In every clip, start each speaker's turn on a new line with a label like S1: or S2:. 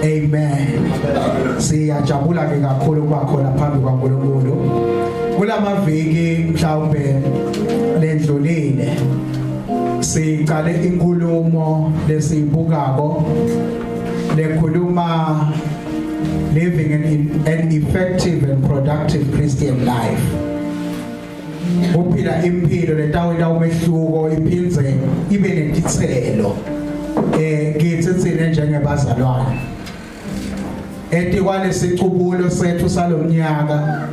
S1: Amen. Siyajabula ke kakhulu ukuba khona phambi kwaNkulunkulu. Kulamaviki mhlawumbe lendlulile siqale inkulumo lesiyibukako lekhuluma living an, an effective and productive Christian life. Kuphila impilo letawenta umehluko iphindze ibe netitselo eh kithi tsine njengebazalwane. Etikwalesicubulo sethu salomnyaka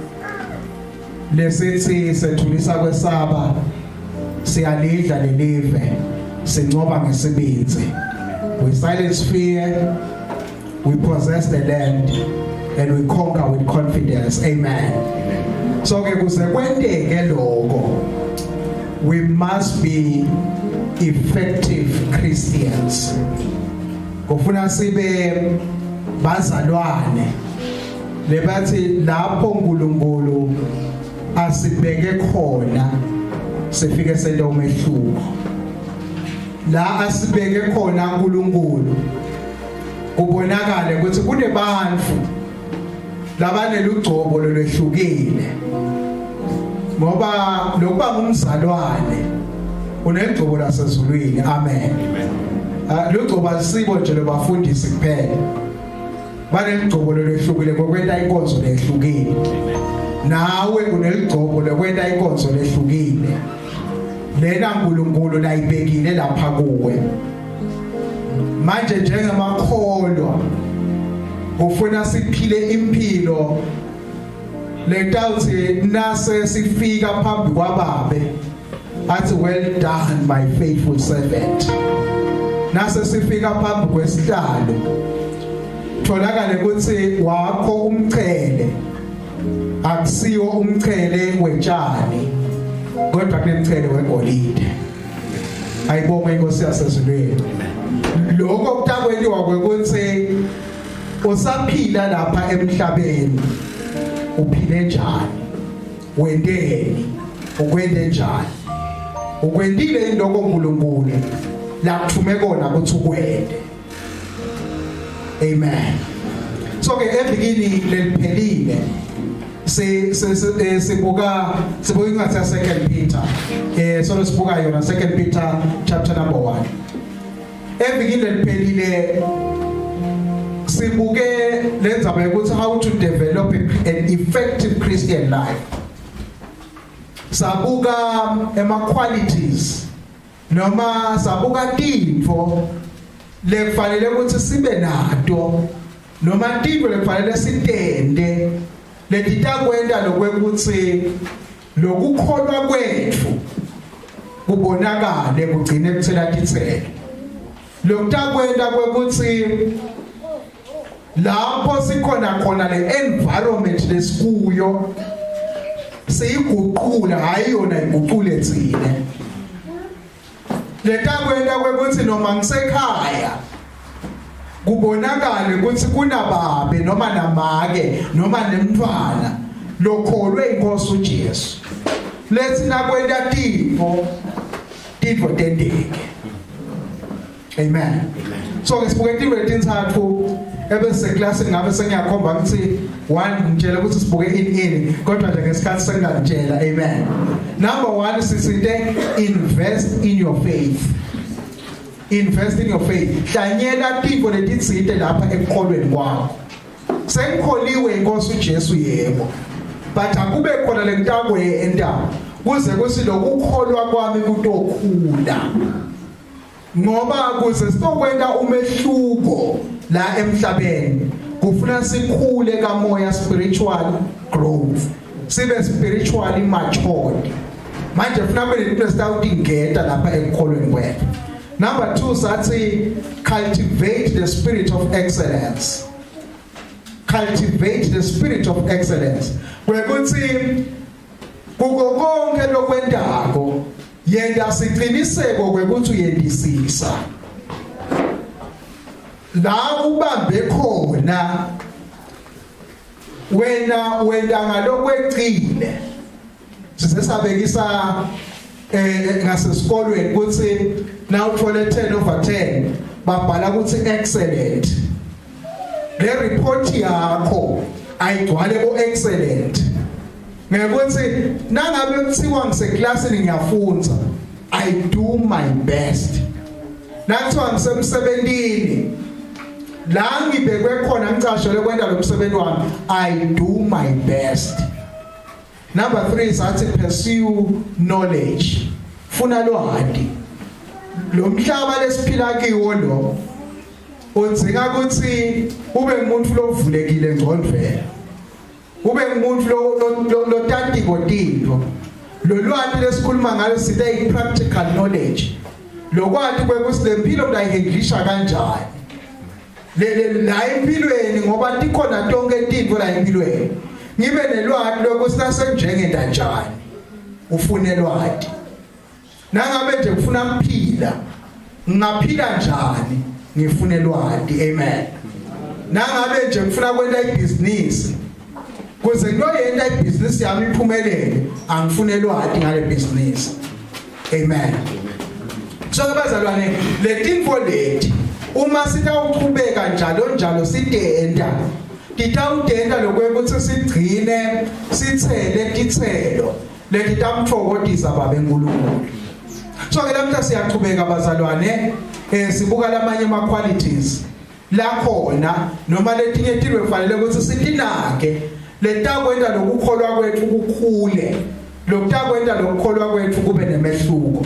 S1: lesithi sethulisa kwesaba siyalidla lelive sincoba ngesibindzi. We silence fear, we possess the land and we conquer with confidence. Amen. Amen. So ke kuze kwenteke lokho we must be effective Christians. Kufuna sibe bazalwane lebathi lapho uNkulunkulu asibeke khona sifike sente umehluko. La asibeke khona uNkulunkulu kubonakale ukuthi kunebantu labanelugcobo lolwehlukile ngoba lokuba ngumzalwane unegcobo lasezulwini amen ah, lugcobo alisibo nje lobafundisi kuphela baneligcobo lolwehlukile ngokwenta inkonzo lehlukile nawe uneligcobo lokwenta inkonzo lehlukile lena uNkulunkulu layibekile lapha kuwe manje njengamakholwa ufuna siphile impilo letawuthi nase sifika phambi kwababe athi well done my faithful servant nase sifika phambi kwesihlalo tholakale ukuthi wakho umchele akusiwo umchele wetshani kodwa kunemchele wegolide ayibongwe inkosi yasezulwini lokho kutakwentiwa kwekuthi usaphila lapha emhlabeni uphile njani wenteni ukwente njani ukwentile indoko uNkulunkulu lakuthume kona ukuthi ukwente amen so ke evikini leliphelile si eh, sibuka sibuka incwadi ya Second Peter eh solo sibuka yona Second Peter chapter number 1 evikini leliphelile sibuke lenzaba yokuthi how to develop an effective Christian life sabuka ema qualities noma sabuka tintfo lekufanele ukuthi sibe nato noma tintfo lekufanele sitente letitakwenta lokwekuthi lokukholwa kwetfu kubonakale kugcine kuthela titselo lokutakwenta kwekuthi lapho sikhona khona le environment lesikuyo siyiguqula hayi yona iguqule thina letakwenta kwekuthi noma ngisekhaya kubonakale ukuthi kunababe noma namake noma nemntwana lokholwe inkosi uJesu lethi nakwenta tintfo tintfo tenteke amen so ke sibuke tintfo letintsatfu ebese class ngabe sengiyakhomba ukuthi one ngitshela ukuthi sibuke in in kodwa nje ngesikhathi sengingakutshela amen number 1 sisinte invest in your faith invest in your faith hlanyela tintfo letitsite lapha ekukholweni kwakho sengikholiwe inkosi uJesu yebo but akube khona lengitakwenta kuze kuthi lokukholwa kwami kutokhula ngoba kuze sitokwenta umehluko la emhlabeni kufuna sikhule kamoya spiritual growth sibe spiritually matured. Manje funa kube netinto esitawutingeta lapha ekukholweni kwethu. Number 2 sathi cultivate the spirit of excellence. Cultivate the spirit of excellence. Kwekuthi kuko konke lokwentako yenta siqiniseko kwekuthi uyendisisa. La ubambe khona wena wenta ngalokwecile. Sisesabekisa eh ngasesikolweni ukuthi na uthole 10 over 10 babhala ukuthi excellent. Le report yakho ayigcwale bo excellent. Ngekuthi nangabe kuthiwa ngiseklasini ngiyafunza I do my best. Nakuthiwa ngisemsebentini la ngibekwe khona ngicashelwe kwenta lo msebenzi wami I do my best. Number 3 sathi pursue knowledge. Funa lwati. Lo mhlaba lesiphila kiwo lo udzinga ukuthi ube umuntu lovulekile engcondvweni. Ube umuntu lo lotatiko tinto. Lo lwati lesikhuluma ngalo sithe i practical knowledge. Lokwati kwekuthi lempilo utayihandlisha kanjani. Le la empilweni ngoba tikhona tonke tintfo la empilweni. Ngibe nelwati lokuthi nasenjengenda njani. Ufune lwati. Nangabe nje ufuna kuphila ngingaphila njani ngifune lwati. Amen. Nangabe nje ngifuna kwenta ibhizinisi kuze kuyoyenta ibhizinisi yami iphumelele angifune lwati ngale bhizinisi. Amen. So bazalwane letinfo leti uma sitawuchubeka njalo njalo sitenta titawutenta lokwekuthi sigcine sithele titselo leti tamtfokotisa babe uNkulunkulu. So ke lamhla siyachubeka bazalwane eh sibuka lamanye ama qualities lakhona noma letinye tilwe kufanele ukuthi sitinake letakwenta lokukholwa kwethu kukhule lokutakwenta lokukholwa kwethu kube nemehluko.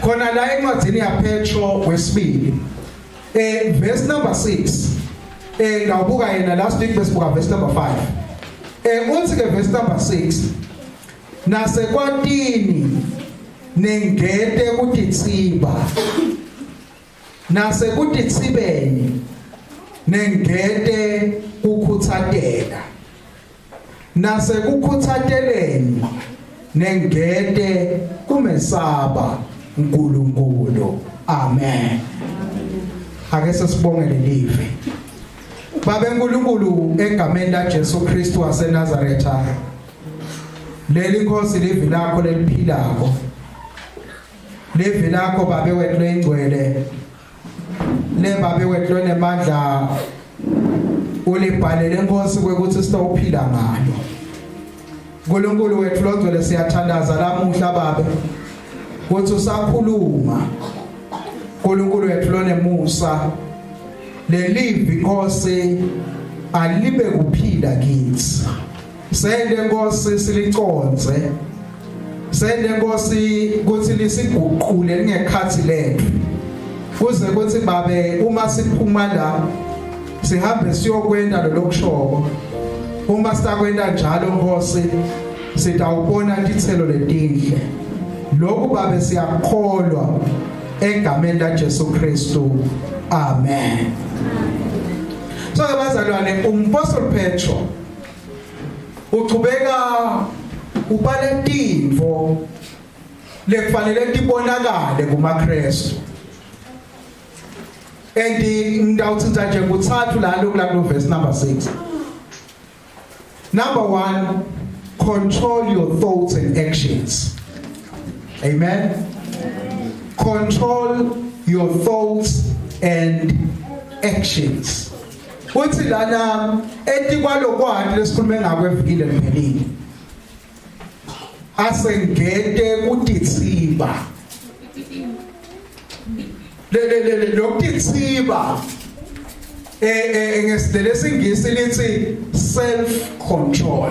S1: Khona la encwadzini yaPetro wesibili eh verse number 6 eh ngawubuka yena last week besibuka verse number 5 eh uthi ke verse number 6 nasekwatini nengete kutitsiba nasekutitsibeni nengete kukhutsatela nasekukhutsateleni nengete kumesaba uNkulunkulu. Amen. Ake sesibonge lelive. Babe uNkulunkulu egameni la Jesu Kristu waseNazaretha leli Nkosi livi lakho leliphilako. Livi lakho babe wethu lengcwele le babe wethu lonemandla ulibhalele inkosi kwekuthi sitawuphila ngalo. uNkulunkulu wethu longcwele siyathandaza lamuhla babe kuthi usakhuluma. uNkulunkulu wethu lonemusa lelivi Nkosi alibe kuphila kithi. Sende Nkosi siliconze. Sende Nkosi kuthi lisiguqule lingekhathi lethu. Kuze kuthi babe uma siphuma la sihambe siyokwenta lolokushoko. Uma sitakwenta njalo Nkosi sitawubona titselo letinhle. Lokhu babe siyakholwa egameni la Jesu Kristu. Amen. So ke bazalwane umpostoli Petro uchubeka ubale tintfo lekufanele tibonakale kumaKristu. And ngidawuthinta nje kuthathu la lokhu la verse number 6. Number 1, control your thoughts and actions. Amen. Control your thoughts and actions. Uthi lana etikwalokwati lesikhulume ngako evikile liphelile. Asengete kutitsiba. Le le le lokutitsiba eh eh ngesidele lesingisi lithi self control.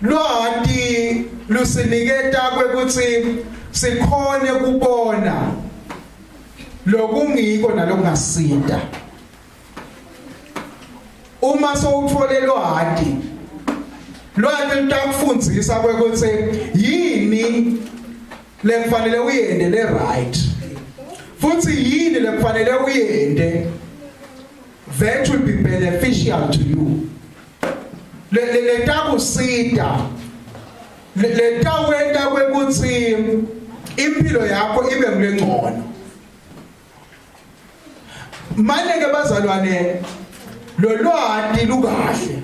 S1: Lwati lusiniketa kwekuthi sikhone kubona lokungiko nalokungasita. Uma sowuthole lwati Lwati lutakufundzisa kwekuthi yini lekufanele uyende le right futhi yini lekufanele uyende that will be beneficial to you, letakusita, letawenta kwekuthi impilo yakho ibe ngulengcono. Manje ke bazalwane, lolwati lukahle,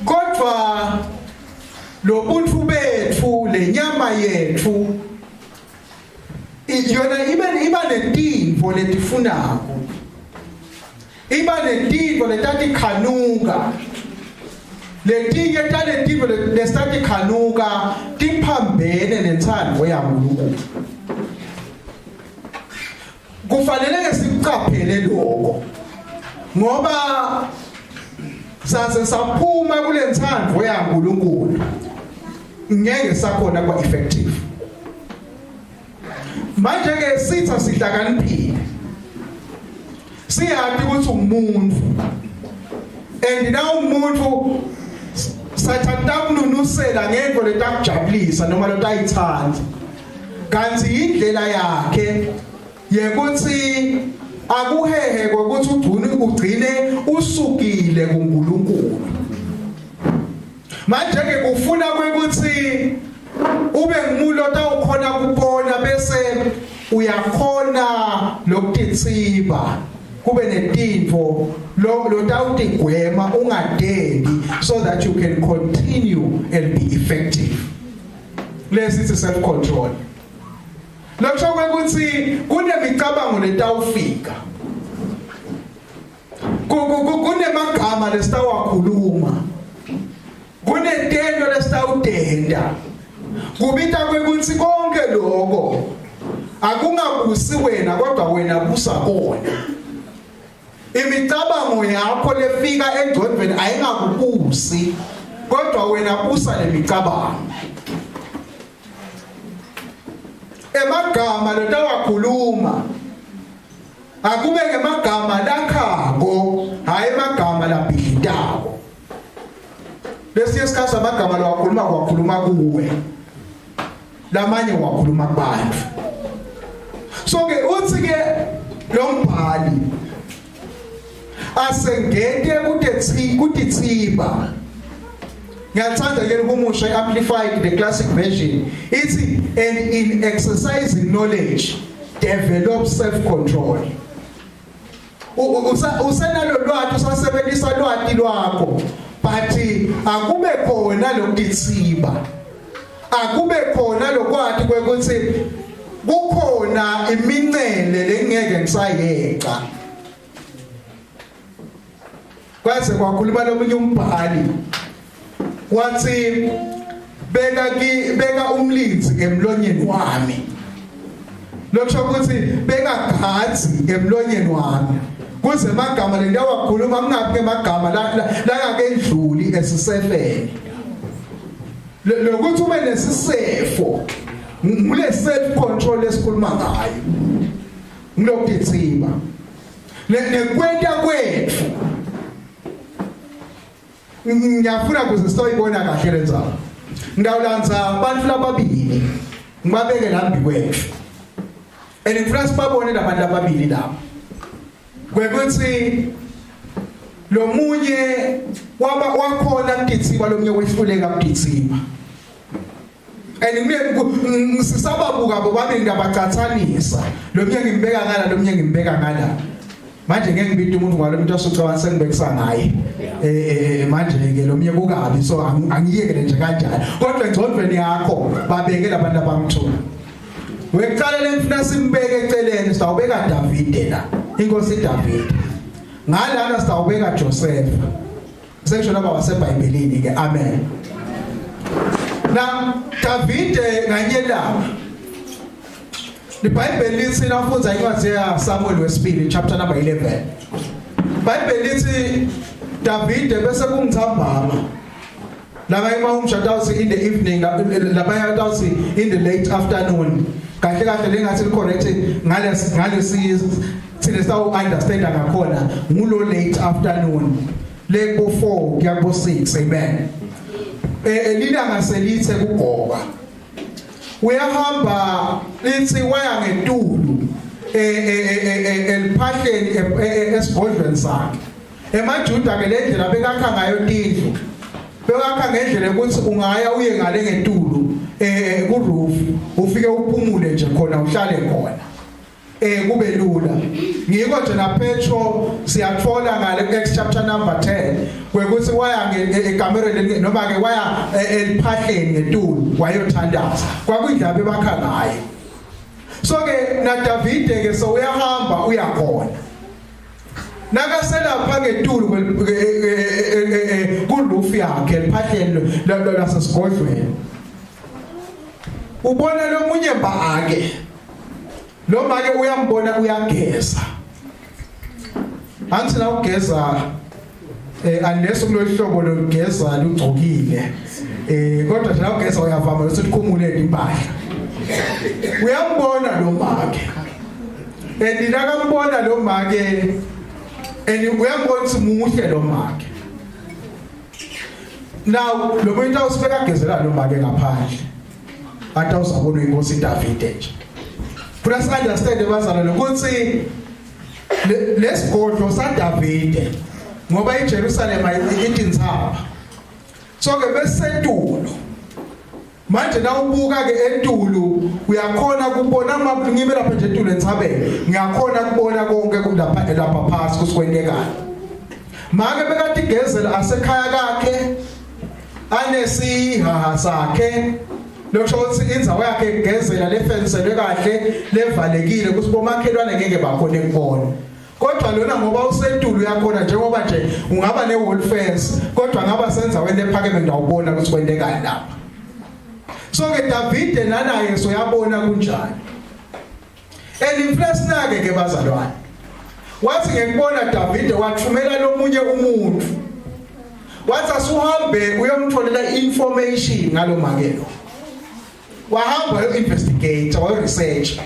S1: kodwa lobuntu bethu, lenyama yethu yona iba netinfo letifunako, iba netinfo letatikhanuka. Letinye taletinfo lesitatikhanuka tiphambene nentsandvo yaNkulunkulu. Kufanele ke sikucaphele lokho, ngoba sase saphuma kulentsandvo yaNkulunkulu, ngeke sakhona kuba effective. Manje ke sitha sihlakaniphile, siyati ukuthi umuntu, and na umuntu sathatha kununusela ngento letakujabulisa noma lotayithanda, kanti indlela yakhe yekuthi akuhehe kokuthi ugcine usukile kuNkulunkulu. Manje ke kufuna kwekuthi ube ngumuntu otawukhona kubona bese uyakhona lokutitsiba, kube netintfo lotawutigwema ungadendi, so that you can continue and be effective. Lesi self control. Lokho kwekuthi kunemicabango letawufika, kunemagama lesitawakhuluma, kunetento lesitawudenda. Kubita kwekuthi konke lokho akungabusi wena, kodwa wena busa kona. Imicabango yakho lefika engcondweni ayingakubusi, kodwa wena busa lemicabango. Emagama lotawakhuluma akube ngemagama lakhako, hayi emagama labhidlitako. Lesiye isikhathi amagama lawakhuluma kwakhuluma kuwe, lamanye wakhuluma kubantu. So ke uthi ke lo mbhali asengente kutethi kutitsiba. Ngiyathanda ke ukumusha iAmplified, the Classic Version, ithi, "And in exercising knowledge, develop self control." Usenalo lwati, usasebenzisa lwati lwakho, but akube khona lokutitsiba, akube khona lokwati kwekuthi kukhona imincele lengeke ngisayeca. Kwaze kwakhuluma lomunye umbhali wathi, "Beka umlindzi emlonyeni wami." Lokusho ukuthi beka gadzi emlonyeni wami, kuze amagama lendawakhuluma kungabi ngemagama langakendluli esisefeni. Lokuthi ube nesisefo ngule self control lesikhuluma ngayo, ngilokutitsiba nekwenta kwethu. Ngiyafuna kuze sizoyibona kahle lendzaba, ngawulandza abantu lababili ngibabeke lambi kwethu, and ngifuna sibabone labantu ababili laba, kwekuthi lo munye waba wakhona kutitsiba, lo munye wehluleka kutitsiba. And ngine sisababuka bobabili, ngabacathanisa, lo munye ngimbeka ngala, lo munye ngimbeka ngala. Manje ngeke ngibite umuntu ngalo muntu asucabanga sengibekisa ngaye. Manje ke lo munye kukabi, so angiyekele nje kanjalo, kodwa engcondweni yakho babeke labantu abamthola. Wekuqala lengifuna simbeke eceleni, sitawubeka Davide la, inkosi Davide. Ngalana sitawubeka Joseph. Sekusho laba waseBhayibhelini ke, amen. Na Davide nganye langa iBhayibheli lithi, nafundza incwadi ya Samuel wesibili chapter number 11, iBhayibheli lithi Davide bese kungithambama. Labanye uma awuthi in the evening, labanye awuthi in the late afternoon. Kahle kahle lengathi correct ngale thina sawu understand ngakhona ngulo late afternoon, le ku 4 kuya ku 6, amen. Elilanga selithe kugoba. Uyahamba lithi waya ngetulu eliphahleni esigodlweni sakhe. EmaJuda ke lendlela bekakha ngayo tindlu. Bekakha ngendlela ukuthi ungaya uye ngale ngetulu ku roof ufike uphumule nje khona uhlale khona. Kube lula. Ngiko nje na Petro siyathola ngale Acts chapter number 10 kwekuthi waya ekamereni noma ke waya eliphahleni ngetulu wayothandaza. Kwakuyindaba ebakha ngayo. So ke na Davide ke so uyahamba uyakhona. Nakaselapha ngetulu ku-roof yakhe eliphahleni lasesigodlweni. Ubona lomunye make. Lo make uyambona uyageza. Angithi la ugeza unless kulohlobo lolugeza lugcokile. Kodwa nje la ugeza uyavama ukuthi ukhumule impahla. Uyambona lo make. And nakambona lo make and uyambona ukuthi muhle lo make. Now lo muntu awusibeka agezela lo make ngaphandle. Athi awuzabona inkosi Davide nje. Funa si understand bazalwane ukuthi lesigodlo saDavide ngoba iJerusalema itintsaba. So ke besetulu manje nawubuka ke entulu uyakhona kubona ngime lapha nje entulu entsabeni ngiyakhona kubona konke kulapha lapha phasi kusikwendekani. Make bekatigezela asekhaya kakhe anesihaha sakhe lokusho ukuthi indzawo yakhe igezela lefenselwe kahle levalekile ukuthi bomakhelwane ngeke bakhone kubona. Kodwa lona ngoba usentulu uyakhona njengoba nje ungaba ne wall fence kodwa ngaba senzaweni lephakeme ndawubona ukuthi kwentekani lapha. So ke Davide nanaye soyabona kunjani. And nake ke bazalwane. Wathi ngekubona Davide wathumela lomunye umuntu. Wathi asuhambe uyomtholela information ngalo makelo. Wahamba yo investigate, wayo research.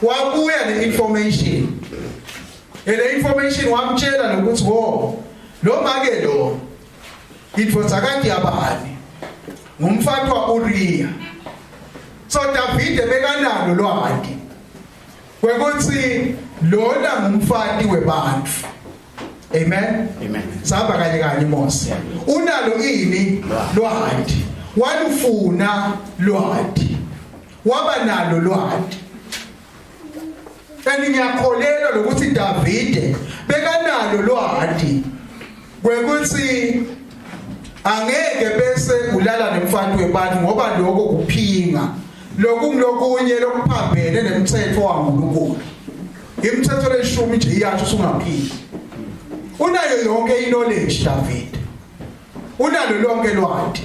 S1: Wabuya ne information. Le information wamtshela nokuthi wo lo make lo indvodzakati yabani ngumfati wa Uriya. So Davide bekanalo lwati kwekuthi lona ngumfati webantfu. Amen.
S2: Amen.
S1: Sahamba kanye kanye Mose. Unalo ini lwati. Walufuna lwati. Waba nalo lwati. And ngiyakholelwa lokuthi Davide bekanalo lwati kwekuthi angeke bese ulala nemfati webantu ngoba lokho kuphinga. Lokungilokunye lokuphambene nemthetho waNkulunkulu. Imithetho leshumi nje iyasho usungaphingi. Unayo yonke iknowledge David. Unalo lonke lwati.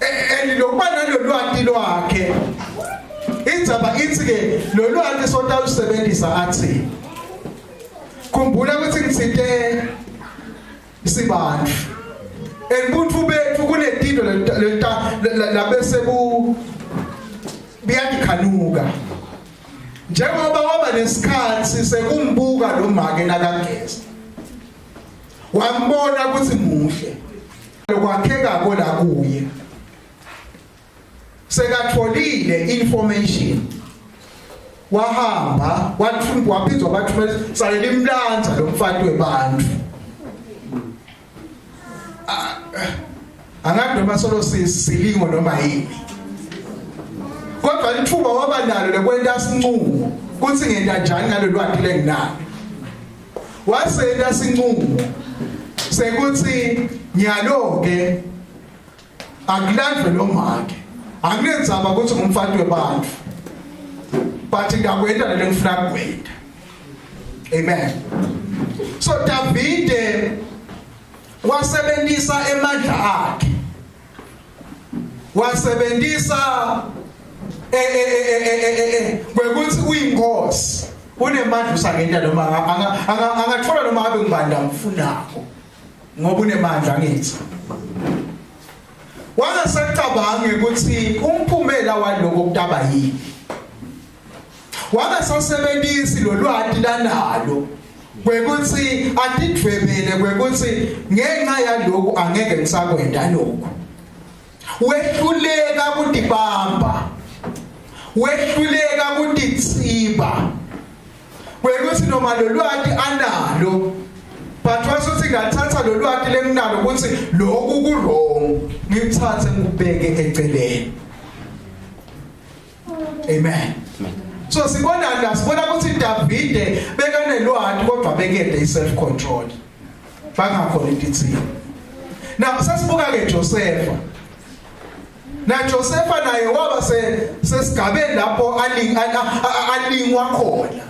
S1: And lokuba nalolwati lwakhe indzaba ithi ke lolwati sotalusebenzisa athi khumbula ukuthi ngitsite sibantu ebuthu bethu kunetinto labese ku buyadikhanuka njengoba waba nesikhathi sekumbuka lo make nakageza wambona ukuthi muhle lokwakheka kola kuye sekatholile information wahamba wathumba waphindwa bathumela salela imlanza lo mfati webantu. Angazi noma solo silingo noma yini, kodwa lithuba waba nalo lekwenta sinqumo kuthi ngenta njani ngalolwati lenginalo. Wasenta sinqumo sekuthi nyalo ke akulandwe lo make, akunenzaba ukuthi ngumfati webantu, but ngiyakwenta le ngifuna kukwenta. Amen. So Davide wasebenzisa emandla akhe, wasebenzisa kwekuthi uyinkosi, unemandla usangenta noma angathola noma abe ngubani lamfunako ngoba unemandla ngithi. Wangasacabangi ukuthi umphumela waloko kutaba yini. Wangasasebenzisi lolwati lanalo Kwekuthi atidvwebele kwekuthi ngenxa yaloku angeke ngisakwenda lokhu. Wehluleka kutibamba. Wehluleka kutitsiba. Kwekuthi noma lolwati analo but wasuthi ngathatha lolwati lenginalo ukuthi lokhu ku wrong ngikuthathe ngikubeke eceleni. Amen. So sibona la sibona ukuthi Davide bekanelwati kodwa bekede iself control. Bangakhona intithini. Now sesibuka ke Josepha. Na Josepha naye waba se sesigabeni lapho alingwa khona.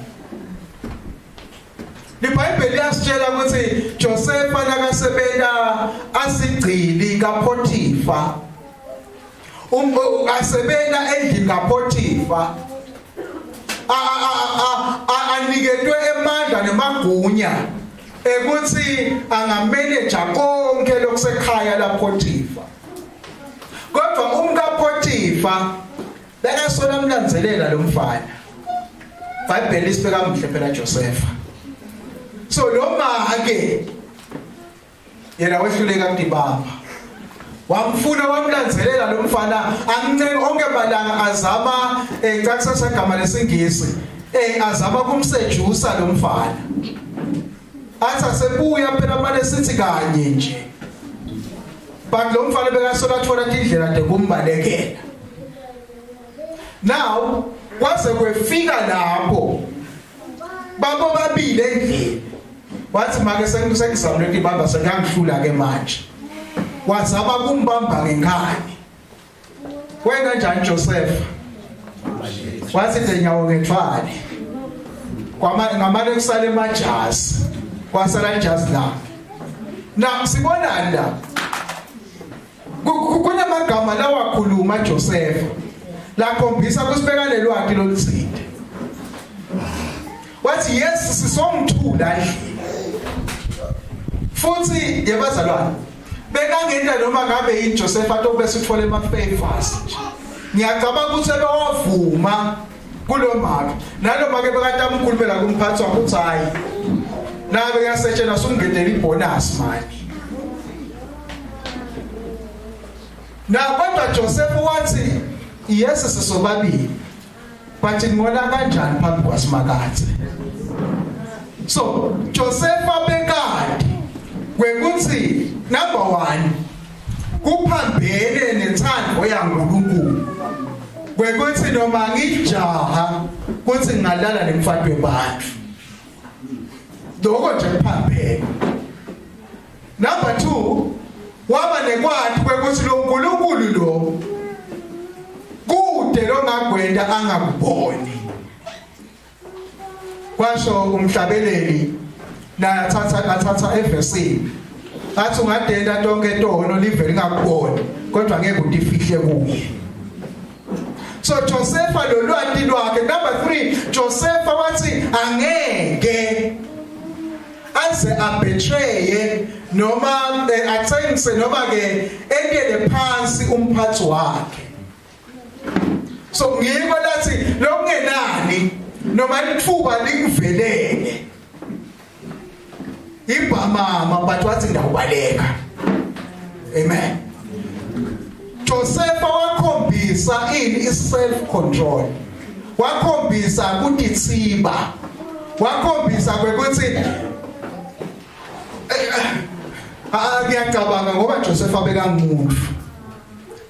S1: LiBhayibheli liyasitshela ukuthi Josepha nakasebenta asigcili kaPotifa asebenta endlini kaPotifa aniketwe emandla nemagunya ekuthi angameneja konke lokusekhaya laPotifa kodwa umkaPotifa bekasola amlandzelela lo mfana. iBhayibheli lisibeka muhle phela Josepha. So lo make yena wehluleka kudibamba. Wamfuna wamlandzelela lo mfana amncenge onke malanga azama ecacisa eh, igama lesingisi eh azama kumsejusa lo mfana. Athi asebuya phela manje sithi kanye nje. But lo mfana bekasola athola indlela de kumbalekela. Now kwaze kwefika lapho babo babili endlini wathi make sengizama lento ibamba sengiyangihlula ke manje wazama kumbamba ngenkani wena njani Joseph wathi ndenyawo ngethwale kwama ngamane kusale emajazi kwasala ijazi lakhe na sibonani la Kunamagama lawakhuluma Joseph lakhombisa kusibeka lelwati lolutsite. Wathi yes sisomthula endlini. Futhi yebazalwane bekangenta noma ngabe yini Joseph atobe sithole ama favors nje. Ngiyacabanga ukuthi ebewavuma kulomake. Nalomake bekatamkhulumela kumphathi wakhe uthi hayi. Nabe kuyasetshenzwa sungenela ibonus manje. Na kodwa Joseph wathi yes sisobabili but ngibona kanjani phambi kwasimakathe so Joseph abekade kwekuthi number 1 kuphambene nethando yaNkulunkulu kwekuthi noma ngijaha kuthi ngingalala nemfati webantu lokho nje kuphambene Number 2 waba nekwati kwekuthi lo nkulunkulu lo kude longagwenda angakuboni. Kwasho umhlabeleli naye athatha athatha evesini athi ungadenda tonke tono live lingakuboni kodwa ngeke utifihle kuye. So Josepha lolwati lwakhe number 3 Josepha wathi angeke aze abetraye noma eh, athengise noma ke entele phansi umphathi wakhe so ngiko lathi lokungenani noma lithuba likuvelele ibhamama but wathi ndawubaleka amen Josepha wakhombisa ini iself control wakhombisa kutitsiba wakhombisa kwekuthi eh, ah ngiyacabanga ngoba Joseph abekangumuntu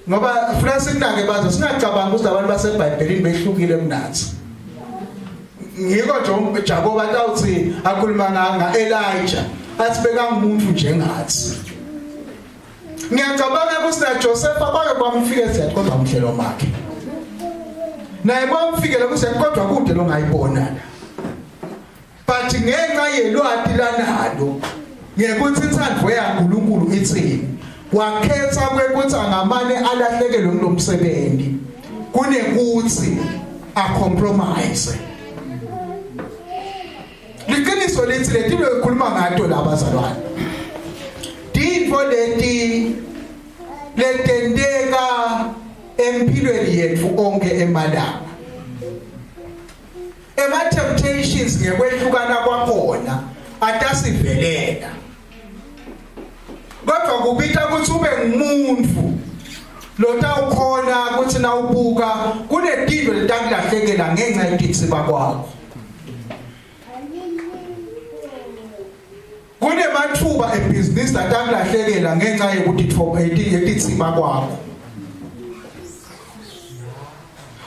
S1: ngoba funa sinake bazo singacabanga ukuthi abantu baseBhayibhelini behlukile kunathi ngiko nje Jakob atawuthi akhuluma nga Elijah athi bekangumuntu njengathi Ngiyacabanga ukuthi na Joseph kwake kwamfika siyathi kodwa umhlelo wakhe. Naye kwamfikela ukuthi kodwa kude longayibona la. But ngenxa yelwati lanalo ngekuthi intsandvo yaNkulunkulu ithini wakhetha kwekuthi angamane alahlekelwe ngilomsebenzi kunekuthi acompromise Liqiniso lithi letinto ekhuluma ngato labazalwane. Tintfo leti letenteka empilweni yethu onke emalanga. Ema temptations ngekwehlukana kwakhona ngumuntfu lotawukhona ukuthi nawubuka kunetinto letakulahlekela ngenxa yetitsiba kwakho. Kunemathuba ebhizinisi atakulahlekela ngenxa yekutitfoba yetitsiba kwakho.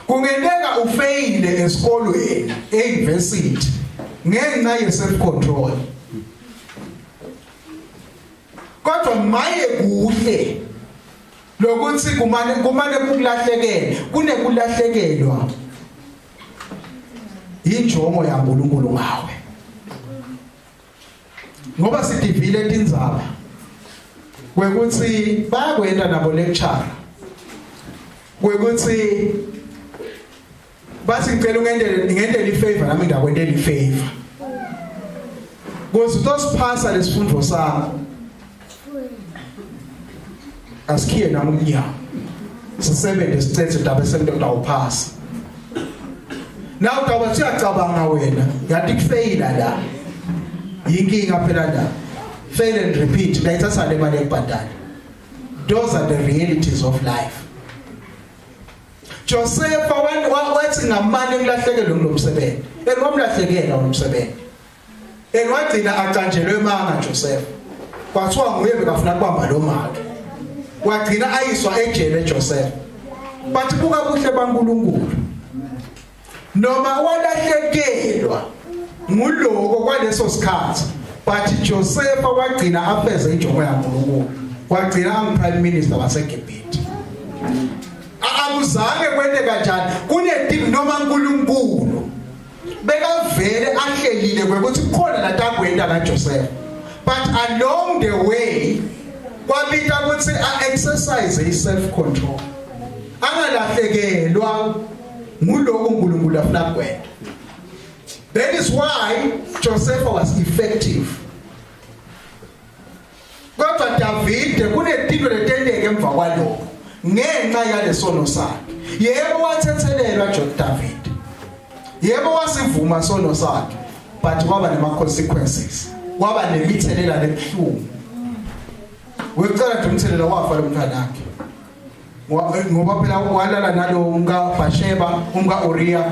S1: Kungenteka ufeyile esikolweni e-university ngenxa ye-self control. Kodwa maye kuhle lokuthi kumane kumane kukulahlekele kunekulahlekelwa injongo yaNkulunkulu ngawe. Ngoba sidivile tindzaba kwekuthi bayakwenta nabo lecture kwekuthi bathi ngicela ungendele ngendele ifavor nami ngiyakwentela ifavor kuze utosiphasa lesifundo sakho asikhiye nami umnyango sisebenze sicethe daba sento utawuphasa nawe utawuba siyacabanga wena yathi kufeyila la yinkinga phela la fail and repeat ndayithatha le mali ekubhadala. Those are the realities of life. Josefa wathi ngamane ngilahlekelwe ngilomsebenzi and wamlahlekela lomsebenzi and wagcina acanjelwe emanga Joseph kwathiwa nguye bekafuna kubamba lo make wagcina ayiswa ejele Joseph but buka buhle baNkuluNkulu. Noma walahlekelwa nguloko kwaleso sikhathi but Joseph wagcina afeze injongo yaNkulunkulu wagcina angu prime minister waseGibhithe. Akuzange kwente kanjani kunetini noma uNkulunkulu bekavele ahlelile kwekuthi kukhona latakwenta kaJoseph but along the way kwabita ukuthi a exercise i self control angalahlekelwa nguloko uNkulunkulu afuna kwenta. That is why Joseph was effective. Kodwa Davide kunetinto letenteke emva kwalokho ngenxa yalesono sakhe. Yebo wathethelelwa David yebo wasivuma sono sakhe but kwaba nema consequences kwaba nemithelela lebuhlungu. Wekucala nje umthelela wafa lo mntwana wakhe ngoba phela walala nalo umka Basheba umka Uriya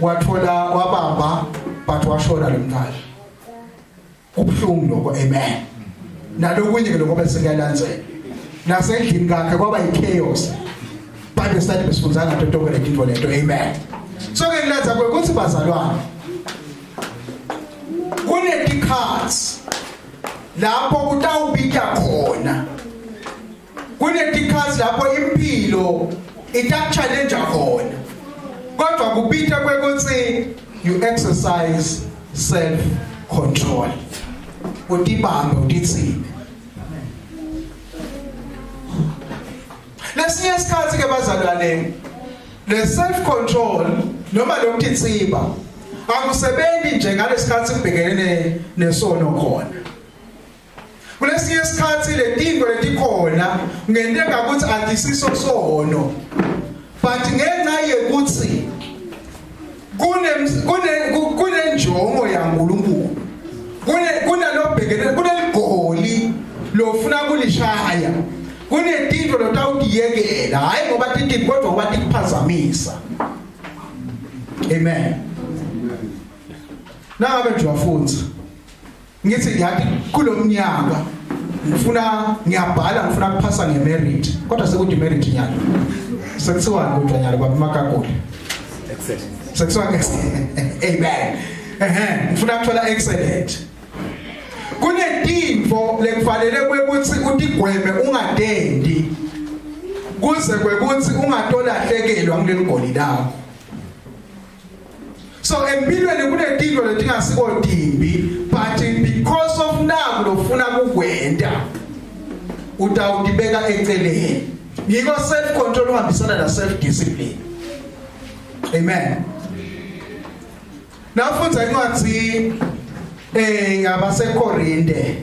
S1: wathola wabamba but washona lo mntwana. Kubuhlungu lokho amen. Nalokunye ke lokho bese kuyalandzela nasendlini kakhe kwaba yichaos. Bible study besifundza ngato tonke letinto leto amen. So ke ngiletha kwekuthi bazalwane kunetikhatsi lapho kutawubika khona kunetikhatsi lapho impilo itakuchallenge khona kodwa kubita kwekuthi you exercise self control utibambe utitsime. Lesinye isikhathi ke bazalwane le self control noma lokutitsiba akusebenzi nje ngalesikhathi kubhekene nesono khona. Kulesinye isikhathi letinto letikhona kungenteka ukuthi atisiso sono but ngenxa yekuthi kune kune kunenjongo yaNkulunkulu kune kunalobhekene kuneligoli lofuna kulishaya kunetinto lotawutiyekela hayi ngoba tintini kodwa ngoba tikuphazamisa. Amen. Nangabe nje wafundza ngithi yathi kulomnyaka ngifuna ngiyabhala ngifuna kuphasa ngemerit kodwa sekuthi merit nyalo sekuthiwa kodwa nyalo baba makaguli
S2: excellent.
S1: Sekuthiwa amen. Ehe ngifuna kuthola excellent. Kunetinfo lekufanele kwekuthi utigweme ungadendi kuze kwekuthi ungatolahlekelwa kuleli goli lakho. So empilweni kunetinto letingasiko timbi but because of naku lofuna kukwenta utawutibeka eceleni. Ngiko self control uhambisana na self discipline. Amen. Nawufundza incwadi eh yabaseKorinte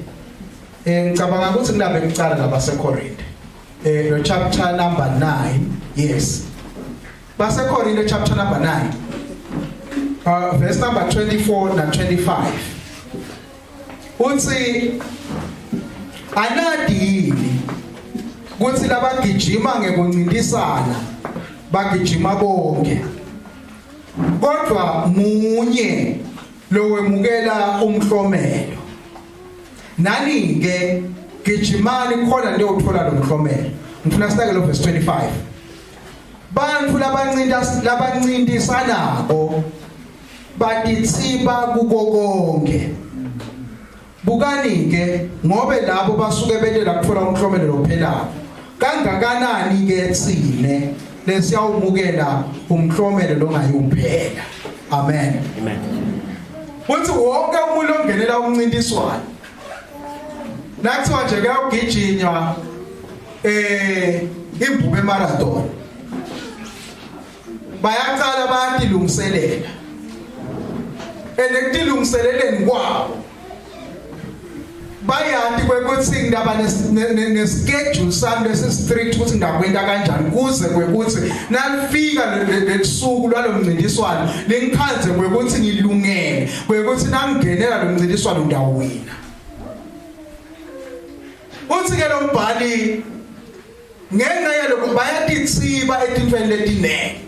S1: eh ngicabanga ukuthi kulabe kucala labaseKorinte eh lo chapter number 9 yes. BaseKorinte chapter number 9 verse number 24 na 25 uthi anadi yini? Kuthi labagijima ngekuncintisana bagijima bonke. Kodwa munye lowemukela umhlomelo. Nani ke gijimani khona niyothola lo mhlomelo. Ngifuna sitake lo verse 25. Bantfu labancinta labancintisanako batitsiba kuko konke. Bukani ke ngobe labo basuke betela kuthola umhlomelo lophelako. Kangakanani ke tsine lesiyawumukela umhlomelo longayuphela. Amen.
S2: Amen.
S1: Uthi wonke umuntu ongenela umncintiswano nakuthiwa nje kuyawugijinywa eh imbube marathon bayaqala bayatilungiselela and ekutilungiseleleni kwabo bayati kwekuthi ngidaba neschedule sami lesi strict ukuthi ngakwenta kanjani kuze kwekuthi nalifika lesuku lwalomncintiswano lingikhanze kwekuthi ngilungele kwekuthi nangingenela lo mncintiswano ngiyawina. Uthi ke lo mbhali ngenxa yalokhu bayatitsiba etintweni letinengi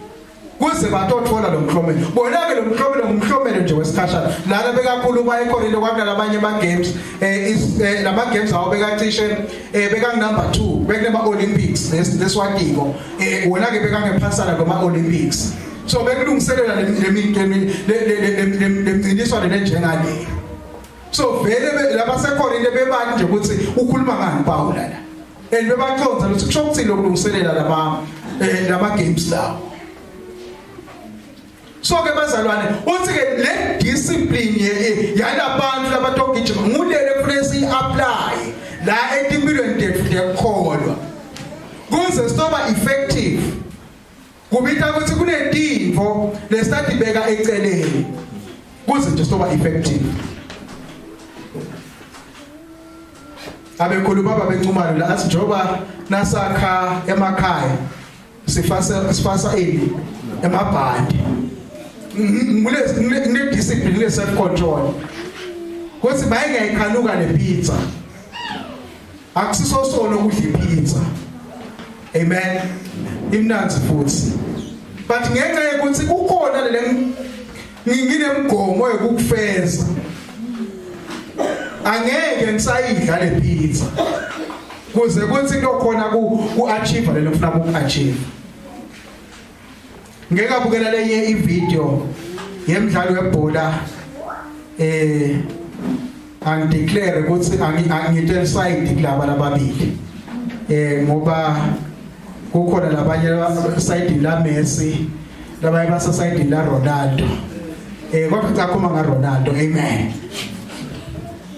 S1: kuze batothola lo mklomelo. Bona ke lo mklomelo ngumklomelo nje wesikhashana. Lana bekakhuluma eKorinte kwakunalabanye ama games eh, eh lama games awo bekacishe eh beka number 2 bekunema Olympics leswatiko eh wona ke bekangephansana kwama Olympics. So bekulungiselela le lemncintiswano lenjengale. So vele labaseKorinte bebani nje ukuthi ukhuluma ngani Paul la. And bebaqonda ukuthi kusho ukuthini lokulungiselela lama eh lama games lawo. So ke bazalwane uthi ke le discipline yalabantu labatogijima ngulele kufanele si apply la etimpilweni tethu tekukholwa. Kuze sizoba effective Kubita ukuthi kunetintfo lesatibeka eceleni kuze nje soba effective. Abekhuluma babencumalo la athi njengoba nasakha emakhaya sifasa sifasa ini emabhandi. Ngule ngule discipline le self control. Kuthi bayengayikhanuka le pizza. Akusiso sono ukudla ipizza. Amen. Imnandzi futhi. But ngenxa yokuthi kukhona le nginemgomo yokukufeza. Angeke ngisayidla le pizza. Kuze kuthi kuyokhona ku ku achieve le ngifuna ku achieve. Ngeke abukela lenye ivideo yemidlalo webhola eh angideclare ukuthi angitsheli side kulaba lababili eh ngoba kukhona labanye side la Messi labanye base side la Ronaldo eh kodwa cakhuma nga Ronaldo amen.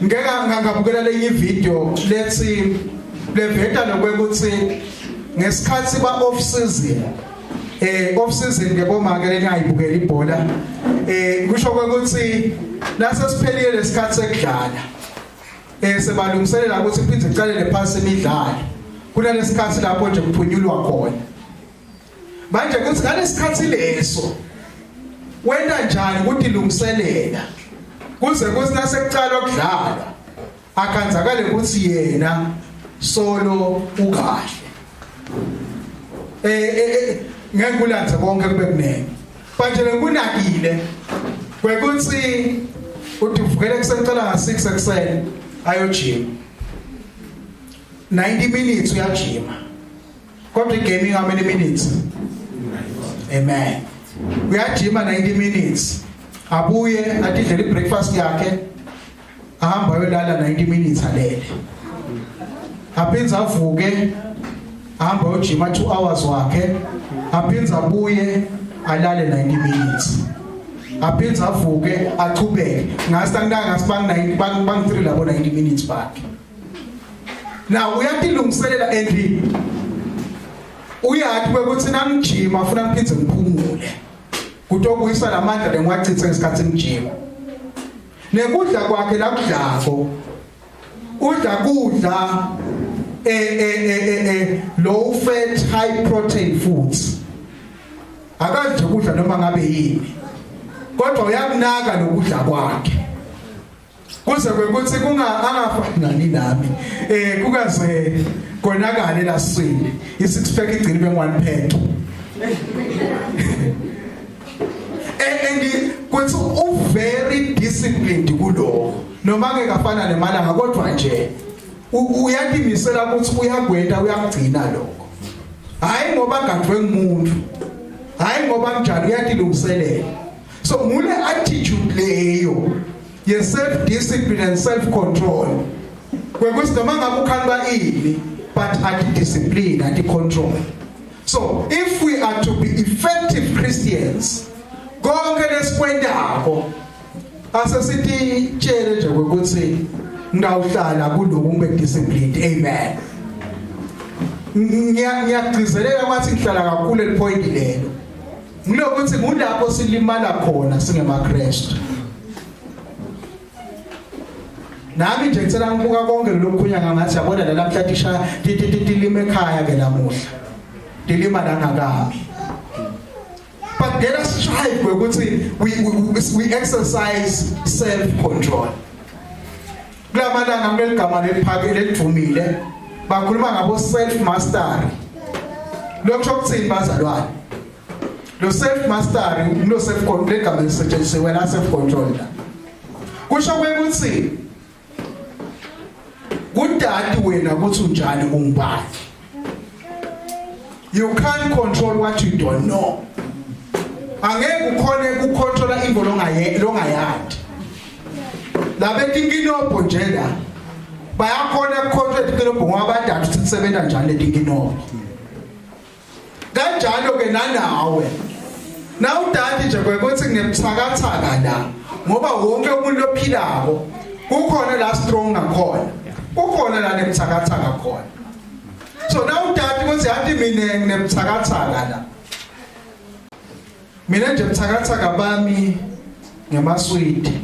S1: Ngeke ngangabukela lenye ivideo lethi leveta lokwekuthi ngesikhathi ba off season eh off season ke bomake lengayibukela ibhola eh kusho ukuthi lase siphelile lesikhathi sekudlala eh sebalungiselela ukuthi kuphinde kuqalele phansi imidlalo kunalesikhathi lapho nje kuphunyulwa khona. Manje kuthi ngalesikhathi leso wenta njani ukutilungiselela kuze kuthi nasekuqala ukudlala akhanzakale ukuthi yena solo ukahle eh, eh, eh ngeke kulanze konke kube kunene manje lekunakile kwekuthi uthi uvukele kuseni cela nga 6 ekuseni ayojima 90 minutes uyajima. Kodwa igame how many minutes? Amen. Uyajima 90 minutes. Abuye atidlele ibreakfast yakhe. Ahamba ayolala 90 minutes alele. Aphindze avuke ahamba ayojima 2 hours wakhe. Aphindze abuye alale 90 minutes. Aphindze avuke achubeke. Ngasi anganga sibang 90 bang bang 3 labo 90 minutes bakhe. Now uyatilungiselela and uyati ukuthi nangijima afuna ngiphindze ngiphumule. Kutobuyisa lamandla lengiwachithe ngesikhathi ngijima. Nekudla kwakhe lakudlako udla kudla eh eh eh eh low fat high protein foods. Akadli ukudla noma ngabe yini. Kodwa uyakunaka lokudla kwakhe. Kuze kwekuthi kunga angafanani nami. Eh kukaze konakale laswini. I six pack igcine be one pack. And kuthi u very disciplined kuloko. Noma ngeke afana nemalanga kodwa nje uyatimisela ukuthi uyagwenta uyakugcina lokho. Hayi ngoba gadwe ngumuntu. Hayi ngoba njalo uyatilungiselela. So ngule attitude leyo ye self discipline and self control. Kwekuthi noma ngabe ukhalwa ini but ati discipline ati control. So if we are to be effective Christians konke lesikwendako asesithi tshele nje ukuthi ngawuhlala kuloku ngibe disciplined amen. Ngiyagcizelela kwathi ngihlala kakhulu elipoint lelo. Ngilokuthi ngulapho silimala khona singemaKristu. Nami nje ngicela ngibuka konke lokhunya ngathi yabona la namhla tisha tilima ekhaya ke namuhla. Tilima la ngakami. But let us strive ukuthi we exercise self control. Kulamalanga kuneligama leliphake lelidvumile bakhuluma ngabo self mastery. Lokho ukuthini bazalwane? Lo self mastery lo self control legama lisetshenzisiwe la self control la. Kusho ukuthi kudati wena ukuthi unjani ungubani. You can't control what you don't know. Angeke ukhone ukucontrola into longaye longayadi. Labetinkinobho nje la bayakhona ukucontrola tinkinobho ngoba badala ukuthi kusebenza njani letinkinobho. Kanjalo ke nanawe. Nawudadi nje kwekuthi nginebuthakathaka la ngoba wonke umuntu ophilako kukhona la strong ngakhona. Kukhona la nebuthakathaka khona. So nawudadi ukuthi yathi mina nginebuthakathaka la. Mina nje buthakathaka bami ngemaswidi.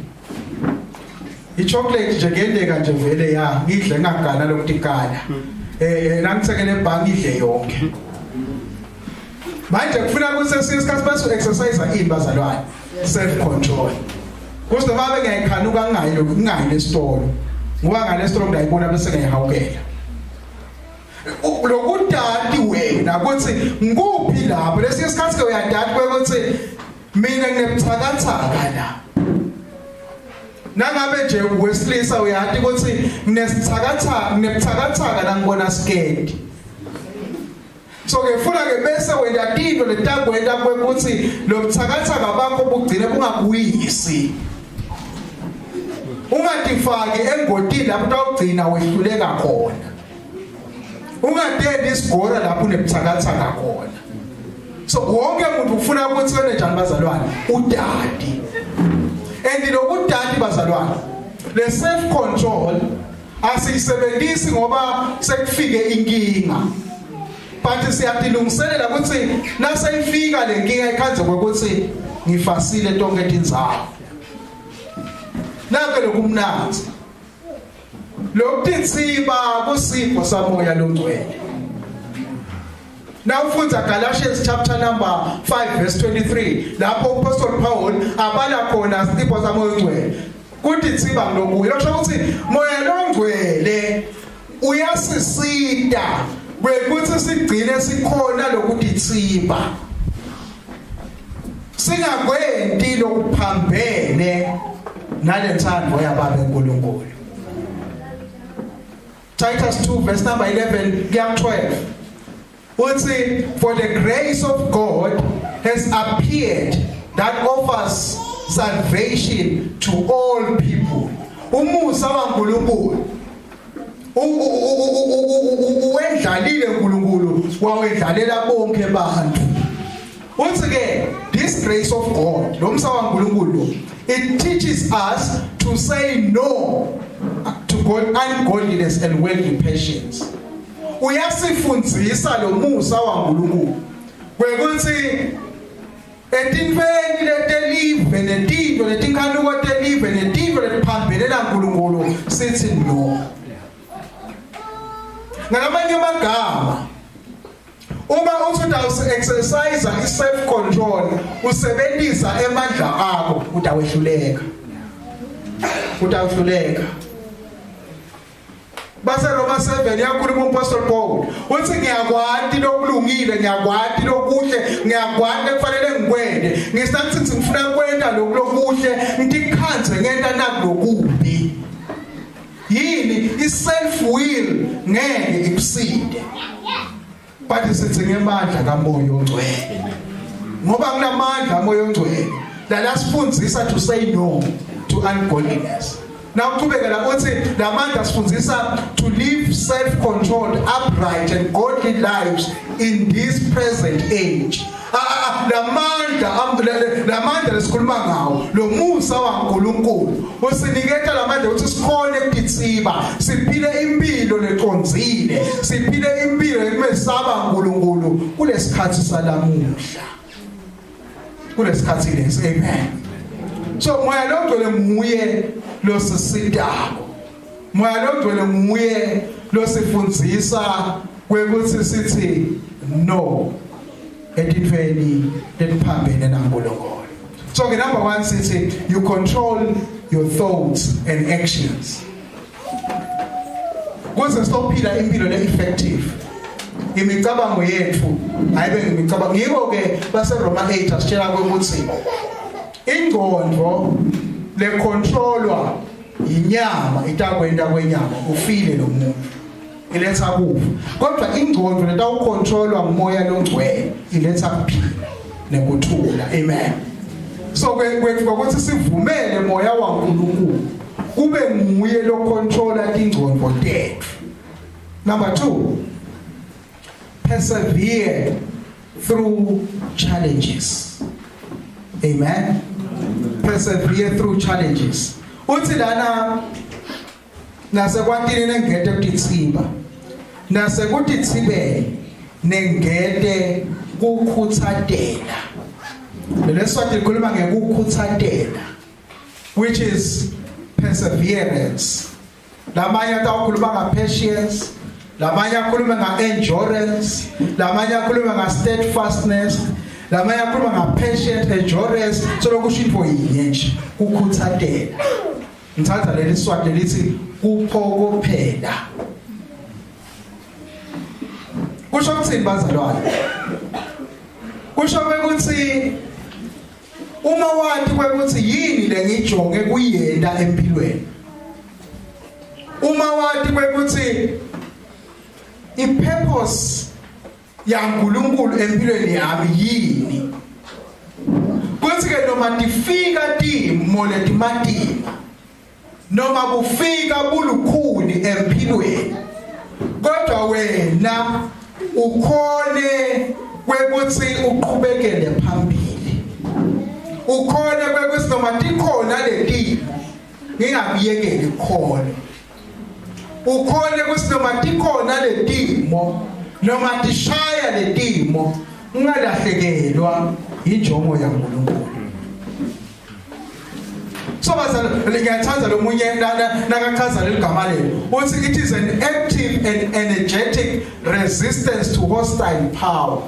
S1: I-chocolate nje kuyenteka nje vele ya ngidle ngagana lokutikala. Eh nangithengele ebhanki idle yonke. Manje kufuna ukuthi esinye isikhathi bese exercise ini bazalwane self control. Kuze noma bengiyayikhanuka ngingayi lokhu ngingayi lesitolo. Ngoba ngalesitolo ngiyayibona bese ngiyahawukela. Lokudati wena ukuthi ngikuphi lapho lesinye isikhathi ke uyadati ukuthi mina nginebuthakathaka la. Nangabe nje wesilisa uyati ukuthi nginesithakathaka nginebuthakathaka la ngibona sketi. So ke funa ke bese wenta tinto letakwenta kwekuthi lobuthakathaka bakho bugcine bungakuyisi. Ungatifaki engotini lapho utawugcina wehluleka khona. Ungatendi isigora lapho unebuthakathaka khona. So wonke umuntu ufuna ukuthi wena njani bazalwane udadi. And lokudadi bazalwane le self control asiyisebenzisi ngoba sekufike inkinga. But siyatilungiselela ukuthi naseyifika le nkinga ikhanze ukuthi ngifasile tonke tindzawo. Nanke lokumnanzi. Lokuthiba kusipho samoya longcwele. Nawufunda Galatians chapter number 5 verse 23 lapho uApostle Paul abala khona isipho samoya ongcwele. Kuthi thiba ngilokuye lokho ukuthi moya longcwele uyasisita kwekuthi sigcine sikhona lokutithiba. Singakwenti lokuphambene nalenthando yaBaba uNkulunkulu. Titus 2 verse number 11 kuya 12. Uthi for the grace of God has appeared that offers salvation to all people. Umusa waNkulunkulu uwendlalile uNkulunkulu wawendlalela bonke abantu. Uthi ke this grace of God lo msa waNkulunkulu it teaches us to say no to God ungodliness and worldly passions. Uyasifundzisa lo musa waNkulunkulu kwekuthi etintfweni letelive netintfo letinkhanuko telive netintfo letiphambene naNkulunkulu sithi no. Ngalamanye amagama uma uthi utawusi exercise i self control usebenzisa emandla akho utawehluleka. Utawuhluleka. BaseRoma 7 yakhuluma uMpostoli Paul uthi ngiyakwati lokulungile, ngiyakwati lokuhle, ngiyakwati kufanele ngikwente. Ngisathi ngifuna kwenta lokhu lokuhle, ngitikhandze ngenta nakulokubi. Yini i-self will ngeke ikusinde. But sithi ngemandla kaMoya oNgcwele. Ngoba kunamandla amoya oNgcwele la sifundisa to say no to ungodliness. Now uchubeka la uthi lamandla sifundisa to live self-controlled, upright and godly lives in this present age. Lamandla lamandla lesikhuluma ngawo, lo musa waNkulunkulu usiniketa lamandla ukuthi sikhone ukutsiba, siphile impilo lecondzile, siphile impilo ekumesaba uNkulunkulu kulesikhathi salamuhla, kulesikhathi lesi. Amen. So moya longcwele nguye losisitako, moya longcwele nguye losifundzisa kwekuthi sithi no etintfweni letiphambene naNkulunkulu. So ke number 1 sithi you control your thoughts and actions. Kuze sophila impilo le effective, imicabango yethu ayibe ngimicabango. Ngiko ke baseRoma 8 asitshela ukuthi ingqondo lecontrolwa inyama itakwenta kwenyama, ufile lo muntu, iletha kufa. Kodwa ingqondo letawucontrolwa ngumoya longcwele iletha kuphila nekuthula. Amen. So kwethu ukuthi sivumele moya waNkulunkulu kube nguye locontrola tingqondo tethu. Number 2, persevere through challenges. Amen. Persevere through challenges. Uthi lana nasekwatini nengete kutitsiba, nasekutitsibeni nengete kukhuthatela. Leswati likhuluma ngekukhutsatela, which is perseverance. Lamanye atawukhuluma nga-patience, lamanye akhuluma nga-endurance, lamanye akhuluma nga-steadfastness, lamanye akhuluma nga-patient endurance. So lokusho into yinye nje, kukhutsatela. Ngithatha leli swati lithi kuphokophela. Kusho ukuthini bazalwane? Kusho ukuthi uma wathi kwekuthi yini lengijonge kuyenta empilweni, uma wathi kwekuthi ipurpose yaNkulunkulu empilweni yami yini, kuthi ke noma tifika timo letimatima, noma kufika bulukhuni empilweni, kodwa wena ukhone kwekuthi uqhubekele phambili, ukhone kwekuthi noma tikhona letimo ngingakuyekeli khona, ukhone ukuthi noma tikhona letimo, noma tishaya letimo, ungalahlekelwa injongo yaNkulunkulu. So bazalwane, ngiyathanda lo munye nakachaza leli gama leli, uthi it is an active and energetic resistance to hostile power.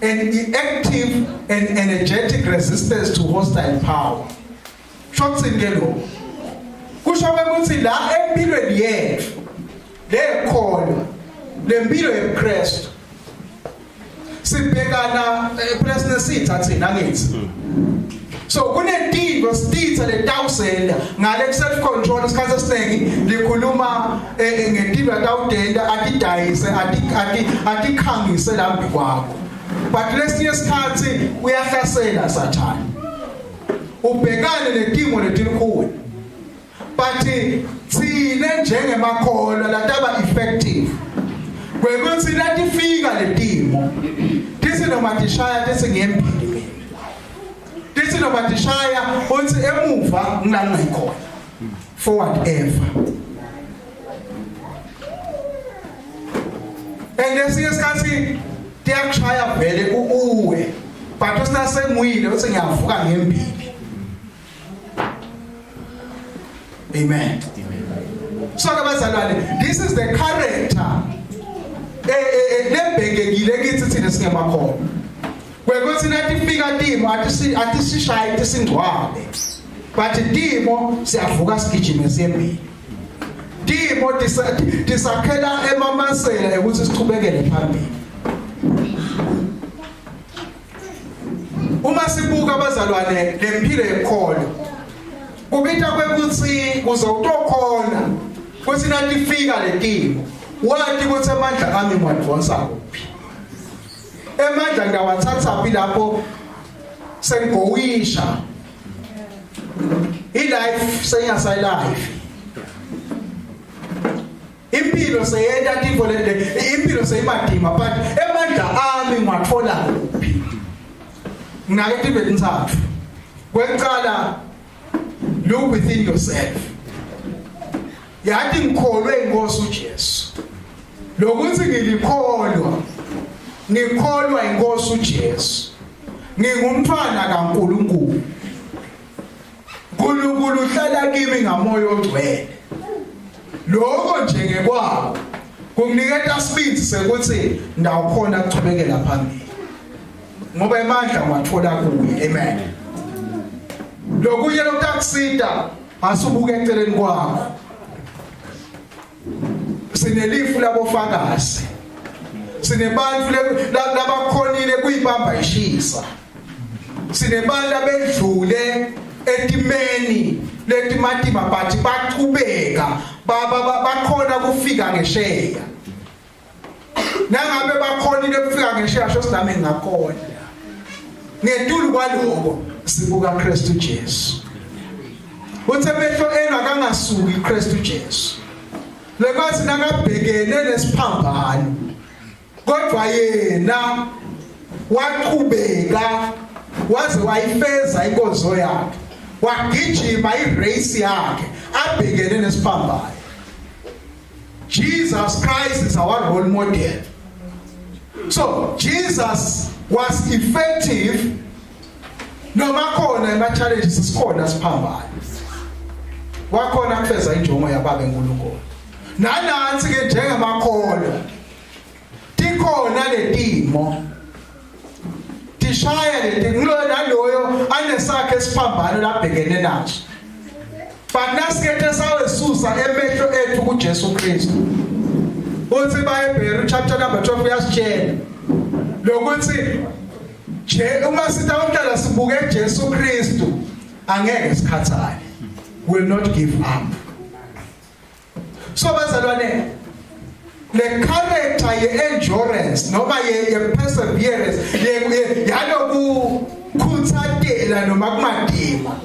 S1: An active and energetic resistance to hostile power. Kusho kuthini ke lokho? Kusho ukuthi la empilweni yethu lekhona lempilo yebuKristu sibhekana phela sinesitha thina, ngithi so kunentingo sititha letawusenda ngale self control. Isikhathi esiningi likhuluma ngentingo atawudenda, atidayise, ati atikhangise lambi kwakho, but lesinye isikhathi uyahlasela sathane, ubhekane netimo letilukhuni. But thine njengemakholwa lataba effective kwekuthi latifika letimo, tithi noma tishaya tithi ngembili mina, tithi noma tishaya uthi emuva ngila ngikhona, forward ever. And lesinye isikhathi tiyakushaya vele uwe, but usinasemuyile uthi ngiyavuka ngembili. Amen. So ke bazalwane, this is the character lebhekekile kithi thina singemakholwa, kwekuthi natifika timo atisishayi tisingcwabe. But timo siyavuka sigijime siyembili. Timo tisakhela emamasela ukuthi sichubekele phambili. Uma sibuka abazalwane lempilo yekholo kubita kwekuthi kuze utokhona kuthi natifika letimo wati ukuthi amandla ami ngiwadonsa kuphi. Emandla ngawathatha phi lapho sengigowisha ilife seyingasayilife impilo seyenta tintfo lende impilo seyimadima but emandla ami ngiwathola kuphi? Nginake tintfo letintsatfu. Kwekucala, look within yourself. Yathi ngikholwe inkosi uJesu. Lokuthi ngilikholwa, ngikholwa inkosi uJesu, ngingumntwana kaNkuluNkulu. uNkulunkulu uhlala kimi ngamoya ongcwele. Lokho nje ngekwabo kunginiketa sibindi sekuthi ndawukhona ukuchubekela phambili ngoba emandla ngiwathola kuye. Amen. Lokunye lokutakusita, asubuke eceleni kwakho. Sinelifu labofakazi, sinebantu labakhonile kuyibamba ishisa, sinebantu abedlule etimeni letimatima but bachubeka bakhona kufika ngesheya. Nangabe bakhonile kufika ngesheya, sho sinami ngakhona. Ngetulu kwaloko sibuka Kristu Jesu. Uthe mehlo enu akangasuki Kristu Jesu, lekwathi nakabhekene nesiphambano kodwa yena waqhubeka waze wayifeza inkonzo yakhe, wagijima irace yakhe abhekene nesiphambano. Jesus Christ is our role model. So Jesus was effective noma khona ema challenges sikhona siphambano. Wakhona kufeza injongo yaBaba eNkulunkulu. Nanansi ke njengamakholwa tikhona letimo tishaya leti ngiloyo naloyo anesakhe esiphambano labhekene naso. But nasikethe sawesusa emehlo ethu kuJesu Kristu. Uthi baHebheru chapter number 12 uyasitshela lokuthi nje uma sitawuhlala sibuke Jesu Kristu angeke sikhathale, will not give up. So bazalwane, le character ye endurance noma ye perseverance yaloku khuthatela noma kumadima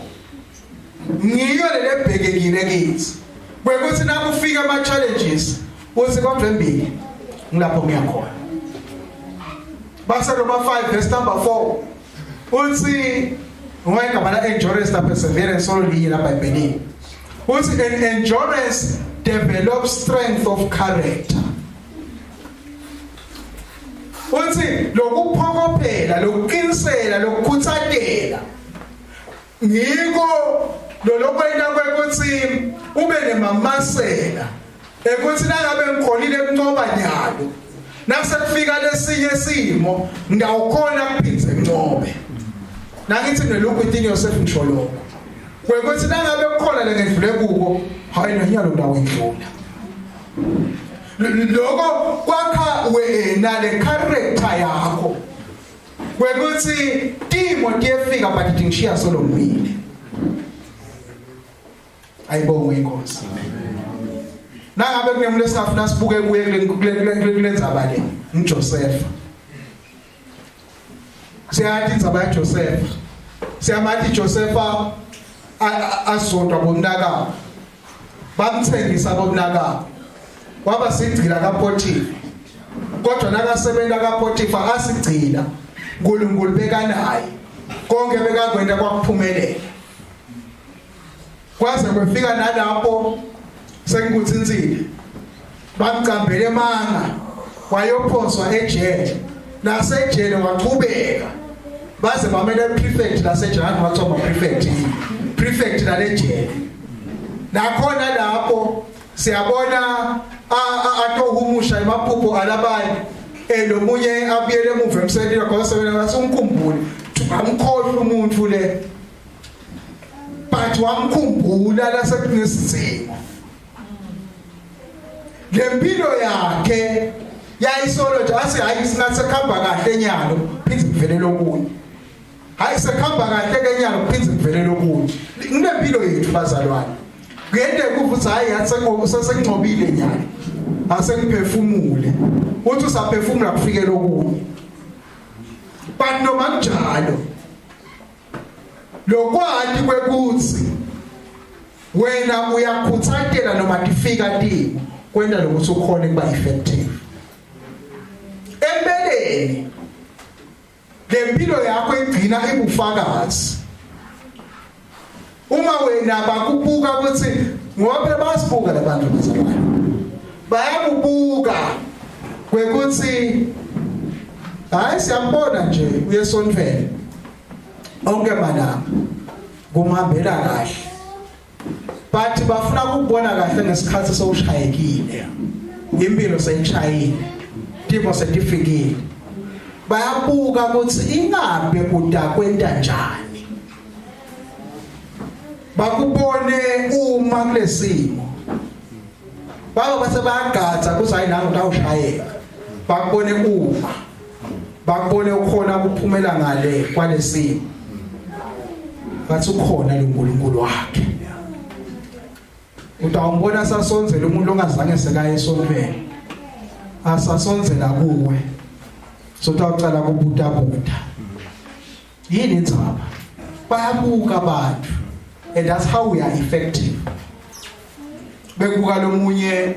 S1: ngiyo lelebhekekile kithi kwekuthi nakufika ama challenges uthi kodwa embili ngilapho ngiyakhona. Base Roma 5 verse number 4 uthi ngoba la endurance na perseverance solo linye la Bhayibhelini, uthi an endurance develops strength of character. Uthi lokuphokophela, lokuqinisela, lokukhuthatela ngiko lolokwenta kwekuthi ube nemamasela ekuthi nangabe ngikholile kuncoba nyalo, nasekufika lesinye simo ngawukhona kuphindze ncobe. Nangithi nelook within yourself, ngisho lokho kwekuthi nangabe kukhona lengedlule kuko, hayi nonyalo ndawendlula. Lokho kwakha wena le character yakho kwekuthi timo tiyefika but tingishiya solo ngimile. Ayibongwe inkosi. Nangabe kunemuntu esingafuna sibuke kuye kule ndzaba le, ngiJoseph. Siyathi indzaba yaJoseph, siyamathi Josepha azodwa bomnakabo, bamthengisa bomnakabo, waba sigcila kaPotifa. Kodwa nakasebenza kaPotifa asigcila, uNkulunkulu bekanaye, konke bekakwenta kwakuphumelela kwaze kwefika nalapho sengikuthintsile bamcambele emanga, wayophoswa ejele. Nasejele wachubeka baze bamele prefect lasejele, wathiwa prefect, prefect lalejele. Nakhona lapho siyabona atohumusha emaphupho alabanye, lomunye abuyele emuva emsebenzini wakho wasebenza, asumkhumbule, amkhohle umuntu le. But But wamkhumbula lasekunesidzingo. Lempilo yakhe yayisolo nje athi hayi singathi sekuhamba kahle enyalo phinde kuvele lokunye. Hayi sekuhamba kahle ke enyalo phinde kuvele lokunye. Ngilempilo yethu bazalwane. Kuyenteka ukuthi hayi yathi sengingcobile nyalo. Asengiphefumule. Uthi usaphefumula kufike lokunye. But noma kunjalo lokwati kwekuthi wena uyakhuthatela noma tifika timo kwenta lokuthi ukhone kuba effective empeleni lempilo yakho igcina ibufakazi uma wena bakubuka ukuthi ngoba basibuka labantu bazalwane bayakubuka kwekuthi hayi siyambona nje uyesontweni onke malanga kumhambela kahle but bafuna ukubona kahle ngesikhathi sowushayekile impilo seyishayile timo setifikile bayabuka ukuthi ingabe utakwenta njani bakubone uma kulesimo baba base bayagadza kuthi hayi nangu utawushayeka bakubone uma bakubone ukhona kuphumela ngale kwalesimo bathi ukhona lo nkulunkulu wakhe utawumbona sasonzela umuntu ongazange sekaye esontweni asasonzela kuwe sotawucala kubuta buta yini indzaba bayabuka abantu and that's how we are effective bekubuka lomunye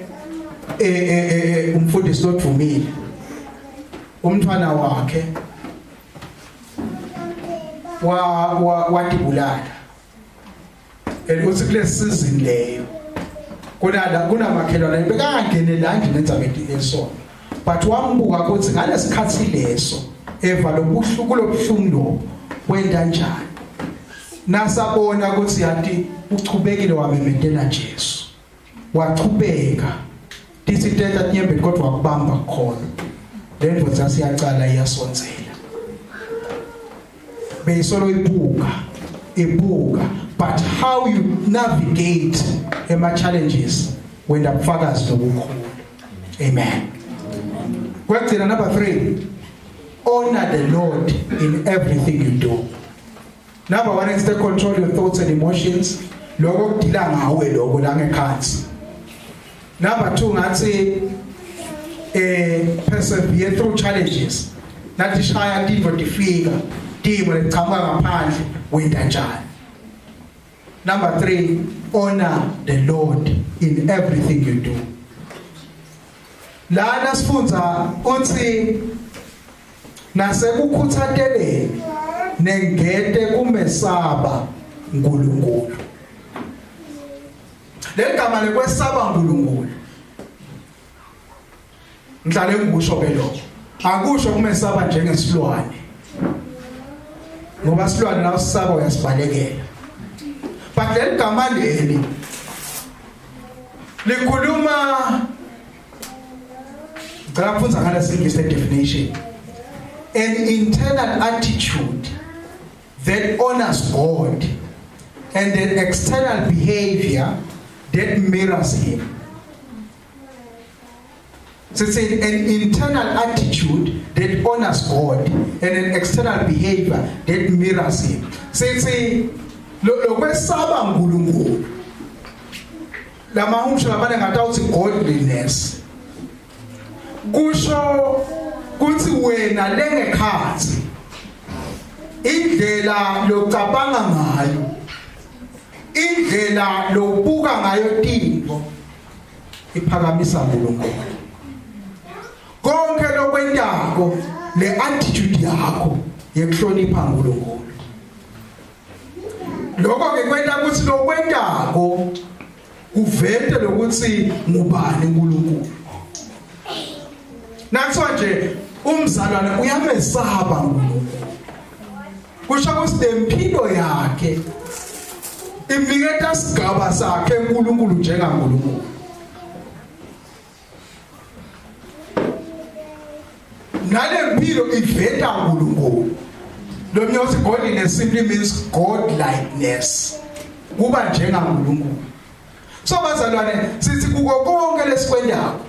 S1: eh, eh, eh, umfundisi lodvumile umntwana wakhe wa watibulala and uthi kule season leyo kunala kunamakhelwane bekangangenelani nje nendzaba esona but wambuka ukuthi ngalesikhathi leso eva lobuhluku lobuhlungu lobo wenda njani nasabona ukuthi yathi uchubekile wamemetela Jesu wachubeka tithi teta tinyembeti kodwa wakubamba khona le ndvodza siyacala iyasondzela beyisolo ibuka ibuka but how you navigate ema challenges wenda bufakazi lobukhulu amen kwegcina number 3 honor the lord in everything you do number 1 is to control your thoughts and emotions lokho kudila ngawe lokho la ngekhathi number 2 ngathi eh persevere through challenges nathi shaya tintfo tifika timo letichamuka ngaphandle wenta njani number 3 honor the lord in everything you do lana sifundza uthi nasekukhuthateleni nengete kumesaba uNkulunkulu Leligama lekwesaba uNkulunkulu ngihlale ngikusho ke lokho akusho kumesaba njengesilwane ngoba silwane la usisaba uyasibalekela but leligama leli likhuluma ngicela kufundza ngalesingisi definition an internal attitude that honors God and an external behavior that mirrors him. So it's an internal attitude that honors God and an external behavior that mirrors him. Sithi lokwesaba uNkulunkulu lamahumsho lamane ngatawuthi godliness kusho kuthi wena lengekhathi indlela locabanga ngayo indlela lobuka ngayo tintfo iphakamisa uNkulunkulu konke lokwentako le attitude yakho yekuhlonipha uNkulunkulu lokho ke kwenta ukuthi lokwentako kuvete lokuthi ngubani uNkulunkulu nakuthiwa nje umzalwane uyamesaba uNkulunkulu kusho ukuthi lempilo yakhe imniketa sigaba sakhe uNkulunkulu njengaNkulunkulu nalempilo iveta uNkulunkulu lo mnye uthi godliness simply means godlikeness. Kuba njengaNkulunkulu. So bazalwane sithi kuko konke lesikwendako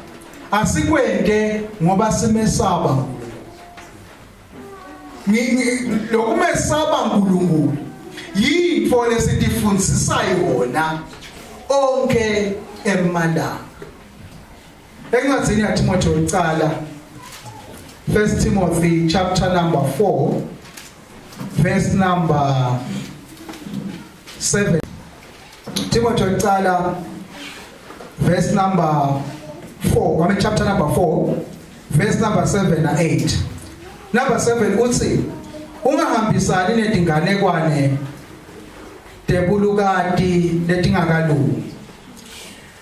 S1: asikwente ngoba simesaba uNkulunkulu. Lokumesaba uNkulunkulu yinto lesitifundisa yona onke emalanga. Encwadzini yaTimothy yokucala First Timothy chapter number 4 verse number 7 Timothy yokucala verse number 4 I mean chapter number 4 verse number 7 na 8 number 7 uthi ungahambisani netinganekwane tebulukati letingakalungi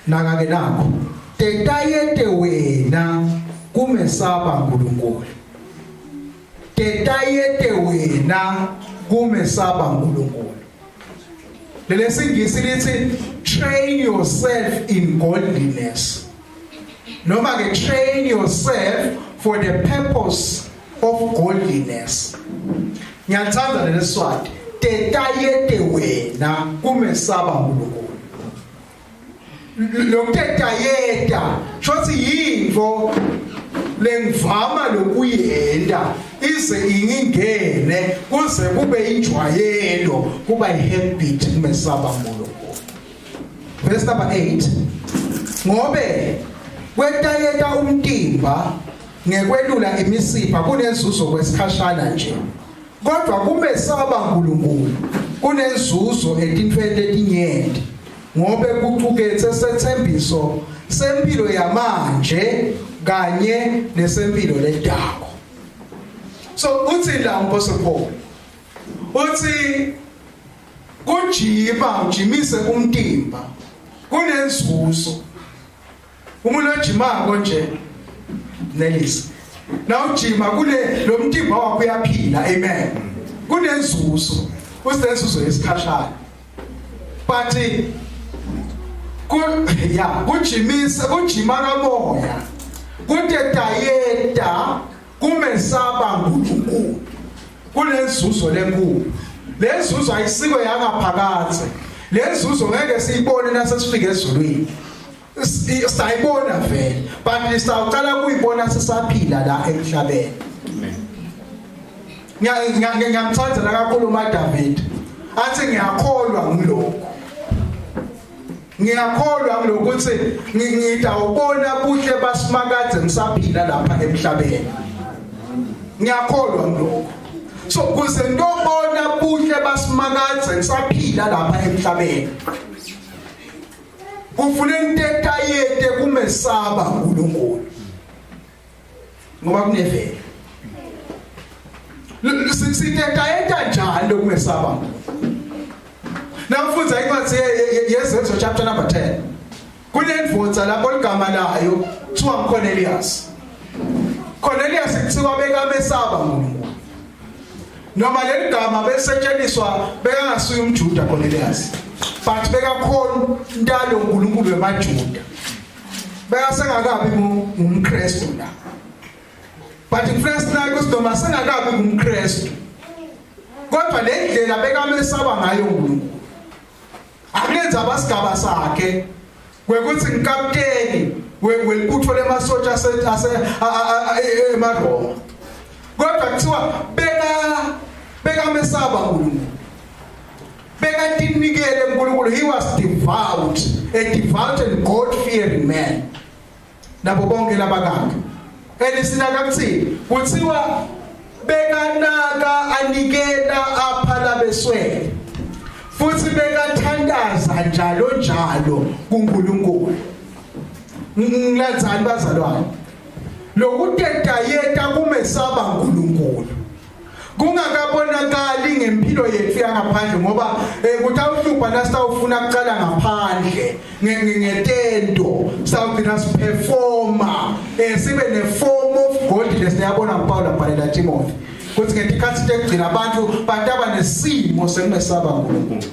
S1: Naka ke nakho. Tetayete wena kumesaba uNkulunkulu. Tetayete wena kumesaba uNkulunkulu. Lelesingisi lithi train yourself in godliness. Noma ke train yourself for the purpose of godliness. Ngiyathanda leleswati. Tetayete wena kumesaba uNkulunkulu. Lokutetayeta shothi yinto lengivama lokuyenda ize ingingene kuze kube injwayelo kuba ihabit kumesaba uNkulunkulu. Verse number 8 ngobe kwetayeta umtimba ngekwelula imisipha kunenzuzo kwesikhashana nje Kodwa kumesaba uNkulunkulu kunenzuzo etintfweni letinyenti ngobe kucuketse setsembiso sempilo yamanje kanye nesempilo ledako. So uthi la uMpostoli Paul uthi kujima ujimise umtimba kunenzuzo Umuntu ojimako nje Nelisa. Nawujima kule lo mtimba wakho uyaphila amen. Kunenzuzo. Usenzuzo yesikhashana. But ku ya kujimisa kujima kamoya. Kutetayeta kumesaba uNkulunkulu. Kunenzuzo lenkulu. Lenzuzo ayisiko yangaphakathe. Lenzuzo ngeke siyibone nasesifike ezulwini. Sayibona vele but sawuqala kuyibona sisaphila la emhlabeni. Amen. Ngiyamthanda la kakhulu uMaDavid athi ngiyakholwa ngilokho. Ngiyakholwa ngilokuthi ngidawubona buhle basimakade ngisaphila lapha emhlabeni. Ngiyakholwa ngilokho. So kuze ngiyobona buhle basimakade ngisaphila lapha emhlabeni. Kufuna intetayete kumesaba uNkulunkulu. Ngoba kunevelo. Sitetayeta njani lokumesaba? Namfundza incwadi yeZenzo chapter number 10. Kunendvodza lapho ligama layo kuthiwa Cornelius. Cornelius kuthiwa bekamesaba uNkulunkulu. Noma leli gama belisetshenziswa bekangasuye umJuda Cornelius. But bekakhona intalo uNkulunkulu wemaJuda. Bekasengakabi ngumKristu la. But ngifuna sinake ukuthi noma sengakabi ngumKristu kodwa le ndlela bekamesaba ngayo uNkulunkulu akulenza abasigaba sakhe kwekuthi ngikapteni welibutho lemasotsha ase ase emaRoma kodwa kuthiwa beka bekamesaba uNkulunkulu bekatinikele uNkulunkulu. He was devout, a devout and God fearing man nabo bonke labakakhe. Elisinaka kuthini? Kuthiwa bekanaka anikela apha labeswele futhi bekathandaza njalo njalo kuNkulunkulu. Ngilandzani bazalwane lokutetayeta kumesaba uNkulunkulu kungakabonakali ngempilo yethu yangaphandle ngoba eh, kutawuhlupha nasitawufuna kuqala ngaphandle ngetento sawugcina siperforma eh, sibe ne form of godliness. Liyabona uPaul abhalela Timothy kuthi ngetikhathi tekugcina abantu bataba nesimo sekumesaba uNkulunkulu.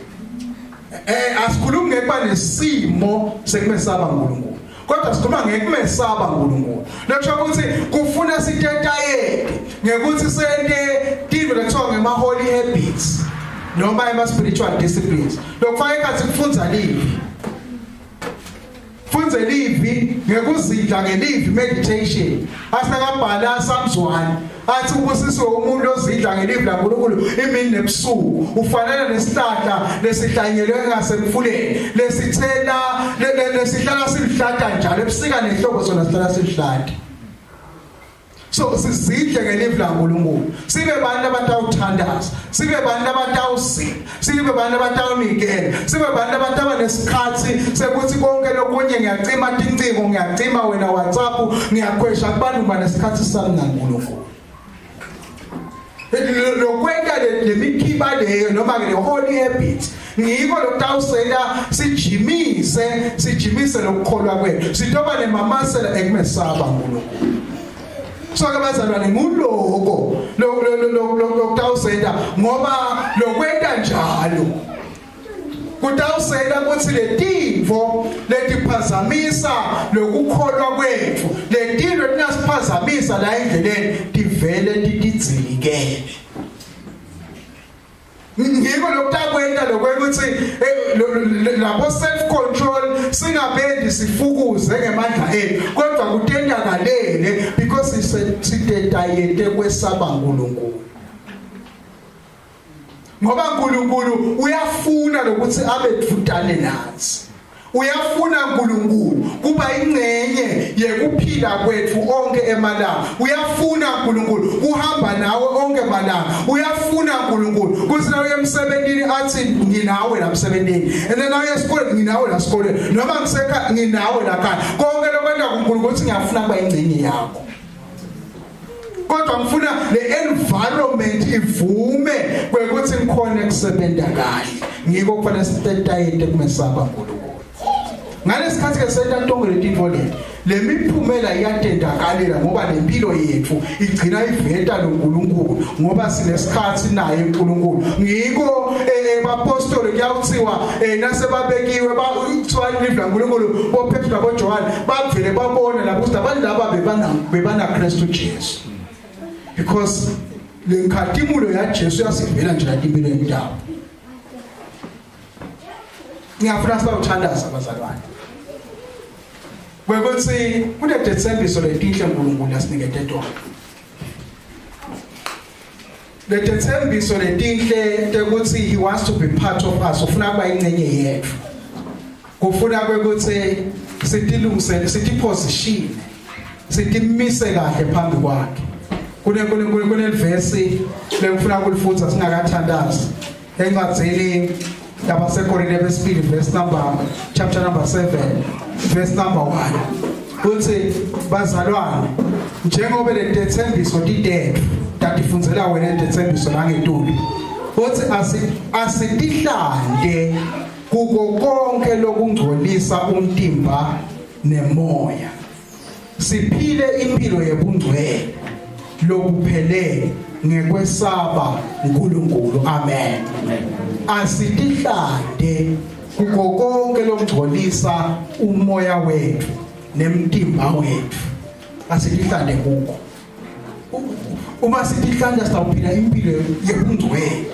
S1: Asikhulumi ngekuba nesimo sekumesaba uNkulunkulu kodwa sikhuluma ngekumesaba uNkulunkulu. Lokho ukuthi kufuna sitetayete ngekuthi sente tintfo lekuthiwa ngema holy habits. noma ema spiritual disciplines lokufaka ekhatsi kufundza livi Fundze livi ngekuzidla ngelivi meditation asakabhala Psalms 1 athi ubusisiwe umuntu ozidla ngelivi laNkulunkulu imini nebusuku ufanele nesihlahla lesihlanyelwe ngasemfuleni lesithela lesihlala siluhlata njalo ebusika nehlobo sona sihlala siluhlata So sizidle ngelivi laNkulunkulu. Sibe bantu abatawuthandaza, sibe bantu abatawusila, sibe bantu abatawunikela, sibe bantu abataba nesikhathi sekuthi konke lokunye ngiyacima tincingo, ngiyacima wena WhatsApp, ngiyakhwesha kubantu banesikhathi sami naNkulunkulu. Lokwenta lemikhiba leyo noma ke le holy habit ngiko lokutawusenta sijimise sijimise lokukholwa kwethu sitoba nemamasela ekumesaba uNkulunkulu so ke bazalwane nguloko lokutawusenta ngoba lokwenta njalo kutawusenta kutsi letinfo letiphazamisa lokukholwa kwetfu letinto tingasiphazamisa la endleleni tivele titidzikele ngiko lokutakwenta lokwekuthi eh, labo self control singabendi sifukuze ngemandla ethu kodwa kutendakalele because sitetayete kwesaba uNkulunkulu ngoba uNkulunkulu uyafuna lokuthi abe dvutane nathi Uyafuna uNkulunkulu kuba ingcenye yekuphila kwethu onke emalanga. Uyafuna uNkulunkulu kuhamba nawe onke malanga. Uyafuna uNkulunkulu kuthi nawe emsebenzini athi nginawe la emsebenzini. And then nawe esikoleni nginawe la esikoleni. Noma ngisekhaya nginawe la khaya. Konke lokwenta kuNkulunkulu ukuthi ngiyafuna kuba ingcenye yakho. Kodwa ngifuna le environment ivume kwekuthi ngikhone kusebenza kahle. Ngiko kufanele sitetayete kumesaba uNkulunkulu. Ngalesikhathi ke senta tonke letintfo leti lemiphumela iyatendakalela ngoba lempilo yethu igcina iveta loNkulunkulu ngoba sinesikhathi naye uNkulunkulu ngiko ebapostoli eh, kuyawuthiwa eh, nasebabekiwe kuthiwa livi laNkulunkulu boPetru naboJohane bavele babona lapho ukuthi abantu laba bebana bebana Kristu Jesu because lenkhatimulo yaJesu yasivela nje empilweni yabo ngiyafuna sibawuthandaza bazalwane kwekuthi kunetethembiso letinhle uNkulunkulu asinikete tona letethembiso letinhle tekuthi he wants to be part of us ufuna kuba ingcenye yethu kufuna kwekuthi sitilungisele sitiposition sitimise kahle phambi kwakhe kune kune kunelivesi lengifuna kulifundza singakathandazi encwadzini yabaseKorinte besibili verse number chapter number 7 verse number 1 uthi bazalwane njengoba letethembiso titethu tatifundzela wena letethembiso langetulu uthi asitihlante kuko konke lokungcolisa umtimba nemoya siphile impilo yebungcwele lokuphelele ngekwesaba uNkulunkulu amen asitihlande kuko konke lokungcolisa umoya wethu nemtimba wethu asitihlande kuko uma sitihlanda sitawuphila impilo yebungcwele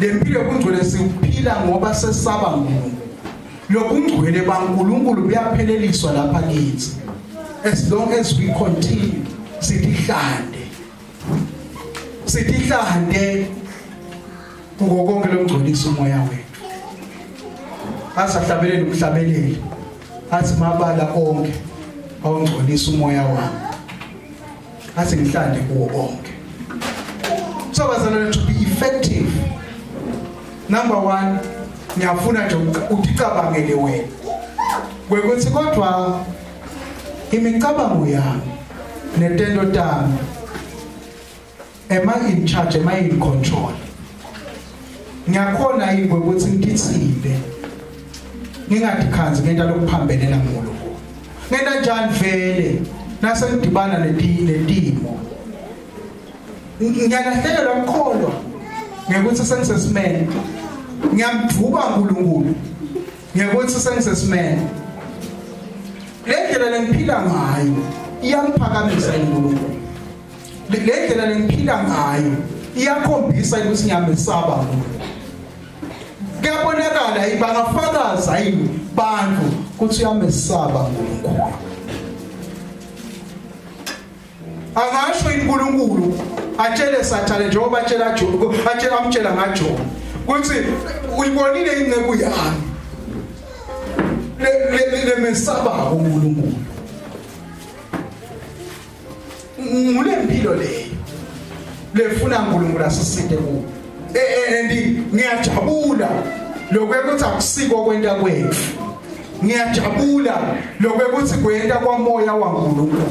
S1: le mpilo yobungcwele siwuphila ngoba sesaba uNkulunkulu lobungcwele baNkulunkulu buyapheleliswa lapha kithi as long as we continue sitihlande sitihlande kuko konke lokungcolisa umoya wethu asahlabelele umhlabeleli athi mabala onke awungcolisa umoya wami athi ngihlande kuwo onke so bazalwane to be effective number 1 ngiyafuna nje uticabangele wena kwekuthi kodwa imicabango yami netento tami am I in charge am I in control ngiyakhona yini ukuthi ngithibe ngingadikhanzi ngento lokuphambene naNkulunkulu ngenta njani vele nasengidibana netimo ngiyalahlekelwa ukukholwa ngekuthi sengisesimene ngiyamdvuba uNkulunkulu ngekuthi sengisesimene le ndlela lengiphila ngayo iyamphakamisa uNkulunkulu le ndlela lengiphila ngayo iyakhombisa ukuthi ngiyamesaba uNkulunkulu. Kuyabonakala yini bangafakaza yini bantu ukuthi uyamesaba uNkulunkulu. Angasho uNkulunkulu atshele Sathane njengoba atshela Job atshela amtshela ngaJob ukuthi uyibonile inceku yami lemesabako uNkulunkulu. Ngulempilo leyo lefuna uNkulunkulu asisite kuyo. And ngiyajabula lokwekuthi akusiko kwenta kwethu. Ngiyajabula lokwekuthi kwenta kwamoya waNkulunkulu.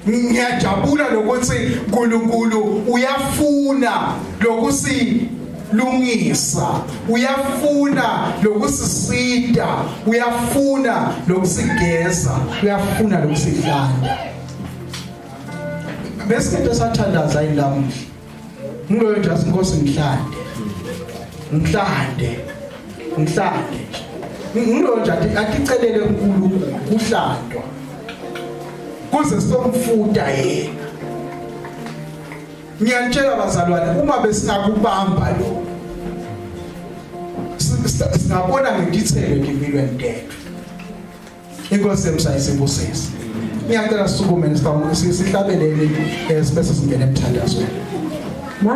S1: Ngiyajabula lokuthi uNkulunkulu uyafuna lokusilungisa, uyafuna lokusisita, uyafuna lokusigeza, uyafuna lokusihlanda. Besikade sathandaza ilamuhla. Ngiloyo nje asinkosi ngihlande. Ngihlande. Ngihlande nje. Ngiloyo nje aticelele uNkulunkulu kuhlandwa. Kuze somfuta yena. Ngiyantshela bazalwane uma besingakubamba lo singabona ngetithelo empilweni tethu. Inkosi emsayisibusise. Ngiyacela sisukume sihlabelele bese singena emthandazweni.
S2: Ma